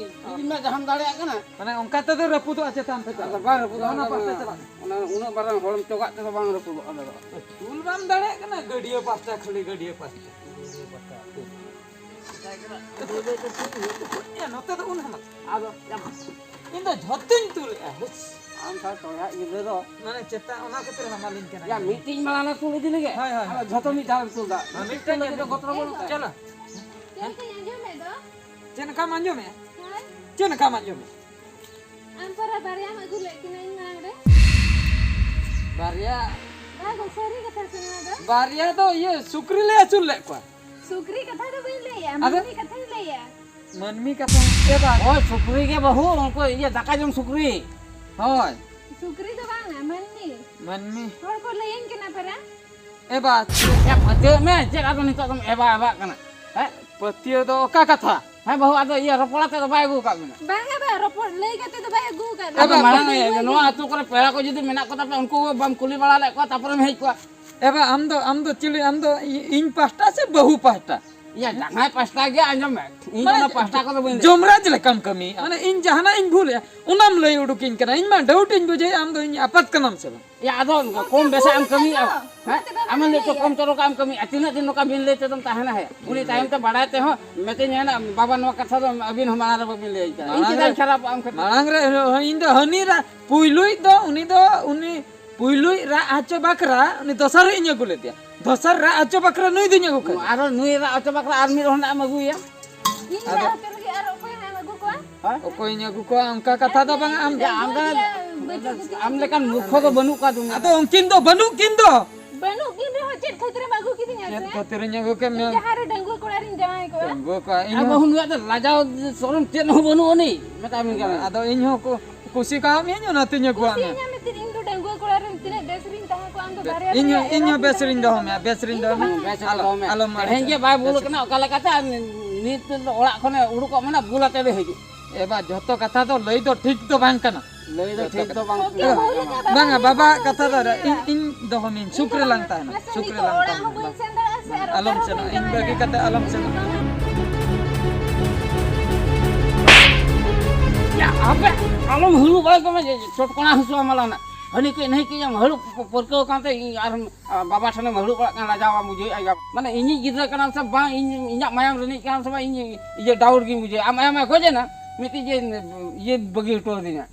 ᱤᱧ ᱢᱟ ᱡᱟᱦᱟᱸᱢ ᱫᱟᱲᱮᱭᱟᱜ ᱠᱟᱱᱟ᱾ ᱢᱟᱱᱮ ᱚᱱᱠᱟ ᱛᱮᱫᱚ ᱨᱟᱹᱯᱩᱫᱚᱜᱼᱟ ᱪᱮᱛᱟᱱ ᱛᱮ ᱟᱫᱚ ᱪᱟᱞᱟᱜ᱾ ᱵᱟᱝ ᱨᱟᱹᱯᱩᱫᱚᱜᱼᱟ, ᱚᱱᱟ ᱚᱱᱟ ᱯᱟᱥᱴᱟ ᱢᱟ, ᱪᱟᱞᱟᱜ᱾ ᱚᱱᱟ ᱩᱱᱟᱹᱜ ᱢᱟᱨᱟᱝ ᱦᱚᱲᱢ ᱪᱚᱜᱟᱜ ᱛᱮᱫᱚ ᱵᱟᱝ ᱨᱟᱹᱯᱩᱫᱚᱜᱼᱟ, ᱚᱱᱟ ᱫᱚ᱾ ᱛᱩᱞ ᱵᱟᱢ ᱫᱟᱲᱮᱭᱟᱜ ᱠᱟᱱᱟ, ᱜᱟᱹᱰᱭᱟᱹ ᱯᱟᱥᱴᱟ, ᱠᱷᱟᱹᱞᱤ ᱜᱟᱹᱰᱭᱟᱹ ᱯᱟᱥᱴᱟ᱾ ᱜᱟᱹᱰᱭᱟᱹ ᱯᱟᱥᱴᱟ, ᱛᱩᱞ᱾ ᱮ, ᱱᱚᱛᱮ ᱫᱚ ᱩᱱ ᱦᱟᱢᱟᱞ᱾ ᱟᱫᱚ, ᱤᱧ ᱫᱚ ᱡᱷᱚᱛᱚᱧ ᱛᱩᱞᱮᱜᱼᱟ, ᱦᱩᱥ᱾ ᱟᱢ ᱥᱟᱶ ᱴᱚᱭᱟᱜ ᱜᱤᱫᱽᱨᱟᱹ ᱫᱚ᱾ ᱢᱟᱱᱮ ᱪᱮᱛᱟᱱ, ᱚᱱᱟ ᱠᱷᱟᱹᱛᱤᱨ ᱦᱟᱢᱟᱞᱤᱧ ᱠᱟᱱᱟ᱾ ᱭᱟ, ᱢᱤᱫᱴᱤᱡ ᱢᱟᱲᱟᱝ ᱞᱮ ᱛᱩᱞ ᱤᱫᱤ ᱞᱮᱜᱮ᱾ ᱦᱳᱭ, ᱦᱳᱭ, ᱟᱫᱚ ᱦᱳᱭ᱾ ᱡᱷᱚᱛᱚ ᱢᱤᱫ ᱫᱷᱟᱣ ᱮᱢ ᱛᱩᱞ ᱫᱟ᱾ ᱦᱳᱭ, ᱢᱤᱫᱴᱤᱡ ᱢᱤᱫᱴᱮᱱ ᱛᱩᱞ ᱞᱟᱹᱜᱤᱫ ᱫᱚ ᱜᱮ᱾ ᱜᱚᱛᱨᱚ ᱵᱟᱹᱱᱩᱜ ᱛᱟᱭᱟ᱾ ᱪᱚᱞᱚ᱾ ᱪᱮᱫ ᱞᱮᱠᱟᱧ ᱟᱸᱡᱚᱢᱮᱫ ᱫᱚ? ᱪᱮᱫ ᱞᱮᱠᱟᱢ ᱟᱸᱡᱚᱢᱮᱫᱼᱟ? ᱦᱳᱭ᱾ ᱪᱮᱫ ᱞᱮᱠᱟᱢ ᱟᱸᱡᱚᱢᱮᱫᱼᱟ? ᱟᱢ ᱯᱟᱨᱟ ᱵᱟᱨᱭᱟᱢ ᱟᱹᱜᱩ ᱞᱮᱫ ᱠᱤᱱᱟ ᱤᱧ ᱢᱟᱲᱟᱝ ᱨᱮ᱾ ᱵᱟᱨᱭᱟ? ᱵᱟᱝ, ᱥᱟᱹᱨᱤ ᱠᱟᱛᱷᱟ ᱥᱮ ᱱᱚᱣᱟ ᱫᱚ? ᱵᱟᱨᱭᱟ ᱫᱚ ᱤᱭᱟᱹ ᱥᱩᱠᱨᱤ ᱞᱮ ᱟᱹᱥᱩᱞ ᱞᱮᱫ ᱠᱚᱣᱟ᱾ ᱥᱩᱠᱨᱤ ᱠᱟᱛᱷᱟ ᱫᱚ ᱵᱟᱹᱧ ᱞᱟᱹᱭᱟ, ᱟᱫᱚ? ᱢᱟᱹᱱᱢᱤ ᱠᱟᱛᱷᱟᱧ ᱞᱟᱹᱭᱟ᱾ ᱢᱟᱹᱱᱢᱤ ᱠᱟᱛᱷᱟ ᱪᱮᱫ ᱵᱟᱝ? ᱦᱳᱭ, ᱥᱩᱠᱨᱤ ᱜᱮ ᱵᱟᱹᱦᱩ, ᱩᱱᱠᱩ ᱤᱭᱟᱹ ᱫᱟᱠᱟ ᱡᱚᱢ ᱥᱩᱠᱨᱤ᱾ ᱦᱳᱭ᱾ ᱥᱩᱠᱨᱤ ᱫᱚ ᱵᱟᱝᱟ, ᱢᱟᱹᱱᱢᱤ᱾ ᱢᱟᱹᱱᱢᱤ᱾ ᱦᱚᱲ ᱠᱚ ᱞᱟᱹᱭᱟᱹᱧ ᱠᱟᱱᱟ ᱯᱟᱨᱟ᱾ ᱮ ᱵᱟ, ᱪᱮᱫ ᱮ ᱯᱟᱹᱛᱭᱟᱹᱜ ᱢᱮ, ᱪᱮᱫ ᱟᱫᱚ ᱱᱤᱛᱚᱜ ᱫᱚᱢ ᱮᱵᱟ ᱮᱵᱟᱜ ᱠᱟᱱᱟ? ᱦᱮᱸ? ᱯᱟᱹᱛᱭᱟᱹᱣ ᱫᱚ ᱚᱠᱟ ᱠᱟᱛᱷᱟ? ᱦᱮᱸ ᱵᱟᱹᱦᱩ, ᱟᱫᱚ ᱤᱭᱟᱹ ᱨᱚᱯᱚᱲ ᱟᱛᱮ ᱫᱚ ᱵᱟᱭ ᱟᱹᱜᱩ ᱟᱠᱟᱫ ᱵᱮᱱᱟ? ᱵᱟᱝᱟ ᱵᱟ, ᱨᱚᱯᱚᱲ ᱞᱟᱹᱭ ᱠᱟᱛᱮ ᱫᱚ ᱵᱟᱭ ᱟᱹᱜᱩ ᱟᱠᱟᱫ ᱞᱤᱧᱟ᱾ ᱟᱫᱚ ᱵᱟᱹᱧ ᱢᱟᱲᱟᱝ ᱞᱟᱹᱭ ᱱᱚᱣᱟ ᱟᱹᱛᱩ ᱠᱚᱨᱮ ᱯᱮᱲᱟ ᱠᱚ ᱡᱩᱫᱤ ᱢᱮᱱᱟᱜ ᱠᱚ ᱛᱟᱯᱮ, ᱩᱱᱠᱩ ᱵᱟᱢ ᱠᱩᱞᱤ ᱵᱟᱲᱟ ᱞᱮᱫ ᱠᱚᱣᱟ, ᱛᱟᱨᱯᱚᱨᱮᱢ ᱦᱮᱡ ᱠᱚᱜᱼᱟ᱾ ᱮ ᱵᱟ, ᱟᱢ ᱫᱚ, ᱟᱢ ᱫᱚ ᱪᱤᱞᱤ? ᱟᱢ ᱫᱚ ᱤ-, ᱤᱧ ᱯᱟᱦᱴᱟ ᱥᱮ ᱵᱟᱹᱦᱩ ᱯᱟᱦᱴᱟ? ᱤᱭᱟᱹ, ᱡᱟᱦᱟᱸᱭ ᱯᱟᱦᱴᱟ ᱜᱮ ᱟᱸᱡᱚᱢ ᱢᱮ, ᱤᱧ ᱫᱚ ᱢᱟᱱᱮ ᱚᱱᱟ ᱯᱟᱦᱴᱟ ᱠᱚᱫᱚ ᱵᱟᱹᱧ ᱞᱟᱹᱭ ᱡᱚᱢᱨᱟᱡᱽ ᱞᱮᱠᱟᱢ ᱠᱟᱹᱢᱤᱭᱮᱫᱼᱟ᱾ ᱢᱟᱱᱮ ᱤᱧ ᱡᱟᱦᱟᱱᱟᱜ ᱤᱧ ᱵᱷᱩᱞᱮᱜᱼᱟ, ᱚᱱᱟᱢ ᱞᱟᱹᱭ ᱩᱰᱩᱠᱤᱧ ᱠᱟᱱᱟ᱾ ᱤᱧ ᱢᱟ ᱰᱟᱣᱩᱴ ᱤᱧ ᱵᱩᱡᱷᱟᱹᱣᱮᱫᱼᱟ, ᱟᱢ ᱫᱚ ᱤᱧ ᱟᱯᱟᱛ ᱠᱟᱱᱟᱢ ᱥᱮ ᱵᱟᱝ? ᱭᱟ, ᱟᱫᱚ ᱠᱚᱢ ᱵᱮᱥᱟᱜ ᱮᱢ ᱠᱟᱹᱢᱤᱭᱮᱫᱼᱟ, ᱦᱮᱸ? ᱟᱢᱮᱢ ᱞᱟᱹᱭ ᱦᱚᱪᱚ ᱠᱚᱢ ᱪᱚᱨᱚᱠᱟᱜ ᱮᱢ ᱠᱟᱹᱢᱤᱭᱮᱫᱼᱟ᱾ ᱛᱤᱱᱟᱹᱜ ᱫᱤᱱ ᱱᱚᱝᱠᱟ ᱵᱤᱱ ᱞᱟᱹᱭ ᱛᱮᱫᱚᱢ ᱛᱟᱦᱮᱱᱟ? ᱦᱮᱸ, ᱩᱱᱤ ᱛᱟᱭᱚᱢ ᱛᱮ ᱵᱟᱲᱟᱭ ᱛᱮᱦᱚᱸ ᱢᱮᱛᱟᱹᱧ ᱦᱮᱱᱟ, "ᱵᱟᱵᱟ, ᱱᱚᱣᱟ ᱠᱟᱛᱷᱟ ᱫᱚ ᱟᱹᱵᱤᱱ ᱦᱚᱸ ᱢᱟᱲᱟᱝ ᱨᱮ ᱵᱟᱹᱵᱤᱱ ᱞᱟᱹᱭ ᱠᱟᱱᱟ᱾ ᱤᱧ ᱢᱟᱲᱟᱝ ᱪᱮᱫᱟᱜ ᱨᱮ, ᱤᱧ ᱠᱷᱟᱨᱟᱯᱚᱜᱼᱟ ᱟᱢ ᱠᱷᱟᱹᱛᱤᱨ?" ᱢᱟᱲᱟᱝ ᱨᱮ ᱤᱧ ᱫᱚ ᱦᱟᱹᱱᱤ ᱨᱟ-, ᱯᱩᱭᱞᱩᱭᱤᱡ ᱫᱚ ᱩᱱᱤ ᱫᱚ, ᱩᱱᱤ ᱯᱩᱭᱞᱩᱭᱤᱡ ᱨᱟᱜ ᱦᱚᱪᱚ ᱵᱟᱠᱷᱨᱟ ᱩᱱᱤ ᱫᱚᱥᱟᱨᱤᱡ ᱤᱧ ᱟᱹᱜᱩ ᱞᱮᱫᱮᱭᱟ᱾ ᱫᱚᱥᱟᱨ ᱨᱟᱜ ᱦᱚᱪᱚ ᱵᱟᱠᱷᱨᱟ ᱱᱩᱭ ᱫᱚᱧ ᱟᱹᱜᱩ ᱠᱟᱫᱮᱭᱟ᱾ ᱟᱨᱚ ᱱᱩᱭ ᱨᱟᱜ ᱦᱚᱪᱚ ᱵᱟᱠᱷᱨᱟ ᱟᱨ ᱢᱤᱫ ᱦᱚᱲ ᱱᱟᱜ ᱮᱢ ᱟᱹᱜᱩᱭᱟ᱾ ᱤᱧ ᱟᱫᱚ ᱨᱟᱜ ᱦᱚᱪᱚ ᱞᱟᱹᱜᱤᱫ ᱟᱨ ᱚᱠᱚᱭ ᱦᱟᱸᱜ ᱮᱢ ᱟᱹᱜᱩ ᱠᱚᱣᱟ? ᱦᱮᱸ? ᱚᱠᱚᱭᱤᱧ ᱟᱹᱜᱩ ᱠᱚᱣᱟ, ᱚᱱᱠᱟ ᱠᱟᱛᱷᱟ ᱫᱚ ᱵᱟᱝᱟ᱾ ᱟᱢ ᱭᱟ, ᱟᱢ ᱫᱚ, ᱵᱟᱹᱪᱩᱜ ᱠᱚᱛᱤᱧᱟ᱾ ᱟᱢ ᱞᱮᱠᱟᱱ ᱢᱩᱨᱠᱷᱚ ᱫᱚ ᱵᱟᱹᱱᱩᱜ ᱠᱚᱣᱟ ᱫᱩᱱᱤᱭᱟᱹ ᱨᱮ᱾ ᱟᱫᱚ ᱩᱱᱠᱤᱱ ᱫᱚ ᱵᱟᱹᱱᱩᱜ ᱠᱤᱱ ᱫᱚ᱾ ᱵᱟᱹᱱᱩᱜ ᱠᱤᱱ ᱨᱮᱦᱚᱸ ᱪᱮᱫ ᱠᱷᱟᱹᱛᱤᱨᱮᱢ ᱟᱹᱜᱩ ᱠᱤᱫᱤᱧᱟ ᱪᱮᱫ ᱥᱮ? ᱠᱷᱟᱹᱛᱤᱨᱤᱧ ᱟᱹᱜᱩ ᱠᱮᱫ ᱤᱧ ᱢᱮᱭᱟ? ᱡᱟᱦᱟᱸ ᱨᱮ ᱰᱟᱺᱜᱩᱣᱟᱹ ᱠᱚᱲᱟ ᱨᱤᱧ ᱡᱟᱶᱟᱭ ᱠᱚᱜᱼᱟ᱾ ᱟᱨ ᱵᱟᱹᱦᱩ ᱱᱩᱭᱟᱜ ᱫᱚ ᱞᱟᱡᱟᱣ ᱥᱚᱨᱚᱢ ᱪᱮᱫ ᱦᱚᱸ ᱵᱟᱹᱱᱩᱜ ᱟᱹᱱᱤᱡ, ᱢᱮᱛᱟᱢ ᱠᱟᱱᱟ᱾ ᱟᱫᱚ ᱤᱧ ᱦᱚᱸ ᱠᱚ ᱠᱩᱥᱤ ᱠᱟᱣᱟᱜ ᱢᱤᱭᱟᱹᱧ, ᱚᱱᱟᱛᱤᱧ ᱟᱹᱜᱩᱣᱟᱜ ᱢᱮᱭᱟ᱾ ᱠᱩᱥᱤᱭᱟᱹᱧᱟ ᱢᱮᱱᱛᱮ ᱤᱧ ᱫᱚ ᱰᱟᱺᱜᱩᱣᱟᱹ ᱠᱚᱲᱟ ᱨᱮ ᱛᱤᱱᱟᱹᱜ ᱵᱮᱥ ᱨᱤᱧ ᱛᱟᱦᱮᱸ ᱠᱚᱜᱼᱟ, ᱟᱢ ᱤᱧ ᱦᱚᱸ, ᱤᱧ ᱦᱚᱸ ᱵᱮᱥ ᱨᱤᱧ ᱫᱚᱦᱚ ᱢᱮᱭᱟ, ᱵᱮᱥ ᱨᱤᱧ ᱫᱚᱦᱚ ᱢᱮᱭᱟ᱾ ᱵᱮᱥ ᱨᱮ ᱟᱞᱚ, ᱫᱚᱦᱚ ᱢᱮ᱾ ᱟᱞᱚᱢ ᱛᱮᱦᱮᱧ ᱟᱹᱲᱤᱥᱚᱜᱼᱟ᱾ ᱡᱮ ᱵᱟᱭ ᱵᱩᱞ ᱵᱮᱥ ᱠᱟᱱᱟ, ᱚᱠᱟ ᱞᱮᱠᱟᱛᱮ? ᱟᱨ ᱱᱤᱛ ᱫᱚ ᱚᱲᱟᱜ ᱠᱷᱚᱱᱮ ᱩᱰᱩᱠᱚᱜ ᱢᱟᱱᱮ ᱵᱩᱞ ᱟᱛᱮ ᱫᱚ ᱦᱤᱡᱩᱜ᱾ ᱮ ᱵᱟ, ᱡᱷᱚᱛᱚ ᱠᱟᱛᱷᱟ ᱫᱚ ᱞᱟᱹᱭ ᱫᱚ ᱴᱷᱤᱠ ᱫᱚ ᱵᱟᱝ ᱠᱟᱱᱟ᱾ ᱞᱟᱹᱭ ᱫᱚ ᱴᱷᱤᱠ ᱫᱚ ᱵᱟᱝ ᱠᱟᱱᱟ᱾ ᱵᱟᱝᱟ, ᱵᱟᱵᱟᱣᱟᱜ ᱠᱟᱛᱷᱟ ᱫᱚ ᱤᱧ, ᱤᱧ ᱫᱚᱦᱚ ᱢᱤᱭᱟᱹᱧ, ᱥᱩᱠ ᱨᱮᱞᱟᱝ ᱛᱟᱦᱮᱱᱟ, ᱥᱩᱠ ᱨᱮᱞᱟᱝ ᱛᱟᱦᱮᱱᱟ᱾ ᱟᱞᱚᱢ ᱥᱮᱱᱚᱜᱼᱟ, ᱤᱧ ᱵᱟᱹᱜᱤ ᱠᱟᱛᱮ ᱟᱞᱚᱢ ᱥᱮᱱᱚᱜᱼᱟ᱾ ᱭᱟ, ᱟᱯᱮ ᱟᱞᱚᱢ ᱦᱩᱲᱩ ᱵᱟᱲᱟᱭ ᱠᱚᱢᱮ, ᱪᱚᱴᱠᱚᱱᱟ ᱦᱟᱹᱥᱩ ᱟᱢᱟᱞᱟᱱᱟ᱾ ᱦᱟᱹᱱᱤ ᱠᱟᱹᱡ ᱱᱟᱹᱭ ᱠᱟᱹᱡ ᱮᱢ ᱦᱟᱹᱲᱩᱵ ᱯᱟᱹᱨᱠᱟᱹᱣ ᱠᱟᱱᱛᱮ ᱤᱧ ᱟᱨ ᱟᱨ ᱵᱟᱵᱟ ᱴᱷᱮᱱᱮᱢ ᱦᱟᱹᱲᱩᱵ ᱵᱟᱲᱟᱜ ᱠᱟᱱᱟ, ᱞᱟᱡᱟᱣ ᱵᱟᱢ ᱵᱩᱡᱷᱟᱹᱣᱮᱫᱼᱟ? ᱢᱟᱱᱮ ᱤᱧᱤᱡ ᱜᱤᱫᱽᱨᱟᱹ ᱠᱟᱱᱟᱢ ᱥᱮ ᱵᱟᱝ, ᱤᱧ ᱤᱧᱟᱹᱜ ᱢᱟᱭᱟᱢ ᱨᱤᱱᱤᱡ ᱠᱟᱱᱟᱢ ᱥᱮ ᱵᱟᱝ, ᱤᱧ ᱤᱭᱟᱹ ᱰᱟᱣᱩᱴ ᱜᱤᱧ ᱵᱩᱡᱷᱟᱹᱣᱟ᱾ ᱟᱢ ᱟᱭᱢᱟ ᱜᱚᱡ ᱮᱱᱟ, ᱢᱤᱫᱴᱤᱡ ᱡᱮ ᱤᱭᱟᱹ ᱵᱟᱹᱜᱤ ᱦᱚᱴᱚ ᱟᱹᱫᱤᱧᱟ,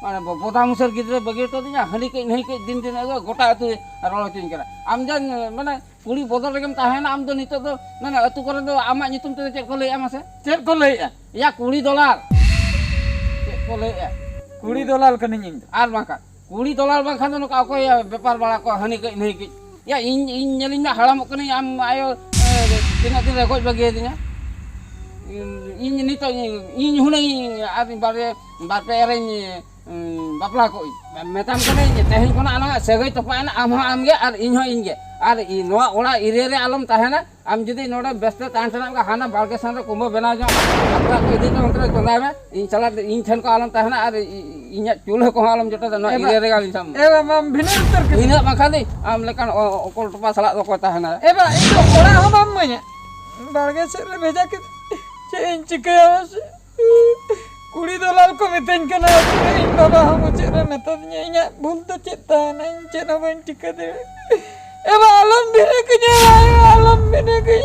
ᱢᱟᱱᱮ ᱵᱚ-, ᱵᱚᱫᱟ ᱢᱩᱥᱟᱹᱨ ᱜᱤᱫᱽᱨᱟᱹ ᱵᱟᱹᱜᱤ ᱦᱚᱴᱚ ᱟᱹᱫᱤᱧᱟ, ᱦᱟᱹᱱᱤ ᱠᱟᱹᱡ ᱱᱟᱹᱭ ᱠᱟᱹᱡ ᱫᱤᱱ ᱫᱤᱱ ᱟᱹᱜᱩ ᱜᱚᱴᱟ ᱟᱹᱛᱩ ᱨᱚᱲ ᱦᱚᱪᱚᱧ ᱠᱟᱱᱟ᱾ ᱟᱢ ᱡᱮ ᱢᱟᱱᱮ ᱠᱩᱲᱤ ᱵᱚᱫᱚᱞ ᱨᱮᱜᱮᱢ ᱛᱟᱦᱮᱱᱟ, ᱟᱢ ᱫᱚ ᱱᱤᱛᱚᱜ ᱫᱚ ᱢᱟᱱᱮ ᱟᱹᱛᱩ ᱠᱚᱨᱮ ᱫᱚ ᱟᱢᱟᱜ ᱧᱩᱛᱩᱢ ᱛᱮᱫᱚ ᱪᱮᱫ ᱠᱚ ᱞᱟᱹᱭᱮᱫᱼᱟ ᱢᱟᱥᱮ? ᱪᱮᱫ ᱠᱚ ᱞᱟᱹᱭᱮᱫᱼᱟ? ᱭᱟ ᱠᱩᱲᱤ ᱫᱚᱞᱟᱞ᱾ ᱪᱮᱫ ᱠᱚ ᱞᱟᱹᱭᱮᱫᱼᱟ? ᱠᱩᱲᱤ ᱫᱚᱞᱟᱞ ᱠᱟᱹᱱᱟᱹᱧ ᱤᱧ ᱫᱚ᱾ ᱟᱨ ᱵᱟᱝᱠᱷᱟᱱ ᱠᱩᱲᱤ ᱫᱚᱞᱟᱞ ᱵᱟᱝᱠᱷᱟᱱ ᱫᱚ ᱱᱚᱝᱠᱟ ᱚᱠᱚᱭ ᱵᱮᱯᱟᱨ ᱵᱟᱲᱟ ᱠᱚᱣᱟ ᱦᱟᱹᱱᱤ ᱠᱟᱹᱡ ᱱᱟᱹᱭ ᱠᱟᱹᱡ? ᱭᱟ, ᱤᱧ, ᱤᱧ ᱧᱮᱞᱤᱧ ᱢᱮ, ᱦᱟᱲᱟᱢᱚᱜ ᱠᱟᱹᱱᱟᱹᱧ, ᱟᱢ ᱟᱭᱳ, ᱮ, ᱛᱤᱱᱟᱹᱜ ᱫᱤᱱ ᱨᱮ ᱜᱚᱡ ᱵᱟᱹᱜᱤᱭᱟᱹᱫᱤᱧᱟ? ᱤᱧ, ᱤᱧ ᱱᱤᱛᱚᱜ ᱤᱧ, ᱤᱧ ᱦᱩᱱᱟᱹᱝ ᱤᱧ ᱟᱨ ᱵᱟᱨ, ᱵᱟᱨ ᱯᱮ ᱮᱨᱮᱧ, ᱩᱸ, ᱵᱟᱯᱞᱟ ᱠᱚᱜ ᱤᱧ᱾ ᱢᱮᱛᱟᱢ ᱠᱟᱹᱱᱟᱹᱧ, ᱛᱮᱦᱮᱧ ᱠᱷᱚᱱᱟᱜ ᱟᱞᱟᱝᱟᱜ ᱥᱟᱹᱜᱟᱹᱭ ᱛᱚᱯᱟᱜ ᱮᱱᱟ, ᱟᱢ ᱦᱚᱸ ᱟᱢ ᱜᱮ ᱟᱨ ᱤᱧ ᱦᱚᱸ ᱤᱧ ᱜᱮ᱾ ᱟᱨ ᱤ-, ᱱᱚᱣᱟ ᱚᱲᱟᱜ ᱮᱨᱤᱭᱟ ᱨᱮ ᱟᱞᱚᱢ ᱛᱟᱦᱮᱱᱟ᱾ ᱟᱢ ᱡᱩᱫᱤ ᱱᱚᱰᱮ ᱵᱮᱥ ᱛᱮ ᱛᱟᱦᱮᱱ ᱥᱟᱱᱟᱭᱮᱫ ᱢᱮᱠᱷᱟᱱ, ᱦᱟᱱᱟ ᱵᱟᱲᱜᱮ ᱥᱮᱱ ᱨᱮ ᱠᱩᱢᱵᱟᱹ ᱵᱮᱱᱟᱣ ᱡᱚᱝ ᱢᱮ, ᱟᱯᱱᱟᱨ ᱠᱚ ᱤᱫᱤ ᱛᱮ ᱚᱱᱛᱮ ᱨᱮ ᱪᱚᱸᱫᱟᱭ ᱢᱮ᱾ ᱤᱧ ᱥᱟᱞᱟᱜ ᱫᱚ, ᱤᱧ ᱴᱷᱮᱱ ᱠᱚ ᱟᱞᱚᱢ ᱛᱟᱦᱮᱱᱟ ᱟᱨ ᱤ-, ᱤ-, ᱤᱧᱟᱹᱜ ᱪᱩᱞᱦᱟᱹ ᱠᱚᱦᱚᱸ ᱟᱞᱚᱢ ᱡᱚᱴᱮᱫᱟ ᱱᱚᱣᱟ ᱮ ᱵᱟ-, ᱮᱨᱤᱭᱟ ᱨᱮᱜᱮ ᱟᱞᱚᱧ ᱥᱟᱵ ᱢᱮ᱾ ᱮ ᱵᱟ, ᱢᱟᱢ ᱵᱷᱤᱱᱟᱹ ᱩᱛᱟᱹᱨ ᱠᱮᱫᱟ᱾ ᱤᱱᱟᱹᱜ ᱵᱟᱝᱠᱷᱟᱱ ᱫᱚ ᱟᱢ ᱞᱮᱠᱟᱱ ᱚ-, ᱚᱠᱚᱞ ᱴᱚᱯᱟ ᱥᱟᱞᱟᱜ ᱫᱚ ᱚᱠᱚᱭ ᱛᱟᱦᱮᱱᱟ? ᱮ ᱵᱟ, ᱤᱧ ᱫᱚ ᱚᱲᱟᱜ ᱦᱚᱸ ᱵᱟᱢ ᱤᱢᱟᱹᱧᱟ, ᱵᱟᱲᱜᱮ ᱥᱮᱫ ᱨᱮ ᱵᱷᱮᱡᱟ ᱠᱮᱫ᱾ ᱪᱮᱫ ᱤᱧ ᱪᱤᱠᱟᱹᱭᱟ ᱢᱟᱥᱮ? ᱠᱩᱲᱤ ᱫᱚᱞᱟᱞ ᱠᱚ ᱢᱤᱛᱟᱹᱧ ᱠᱟᱱᱟ ᱟᱹᱛᱩ ᱨᱮ, ᱤᱧ ᱵᱟᱵᱟ ᱦᱚᱸ ᱢᱩᱪᱟᱹᱫ ᱨᱮ ᱢᱮᱛᱟᱫᱤᱧᱟ, ᱤᱧᱟᱜ ᱵᱷᱩᱞ ᱫᱚ ᱪᱮᱫ ᱛᱟᱦᱮᱱᱟ? ᱤᱧ ᱪᱮᱫ ᱦᱚᱸ ᱵᱟᱹᱧ ᱴᱷᱤᱠᱟᱹ ᱫᱟᱲᱮᱭᱟᱜᱼᱟ᱾ ᱮ ᱵᱟ, ᱟᱞᱚᱢ ᱵᱷᱤᱱᱟᱹ ᱠᱟᱹᱧᱟ, ᱟᱞᱚᱢ ᱵᱷᱤᱱᱟᱹ ᱠᱟᱹᱧᱟ᱾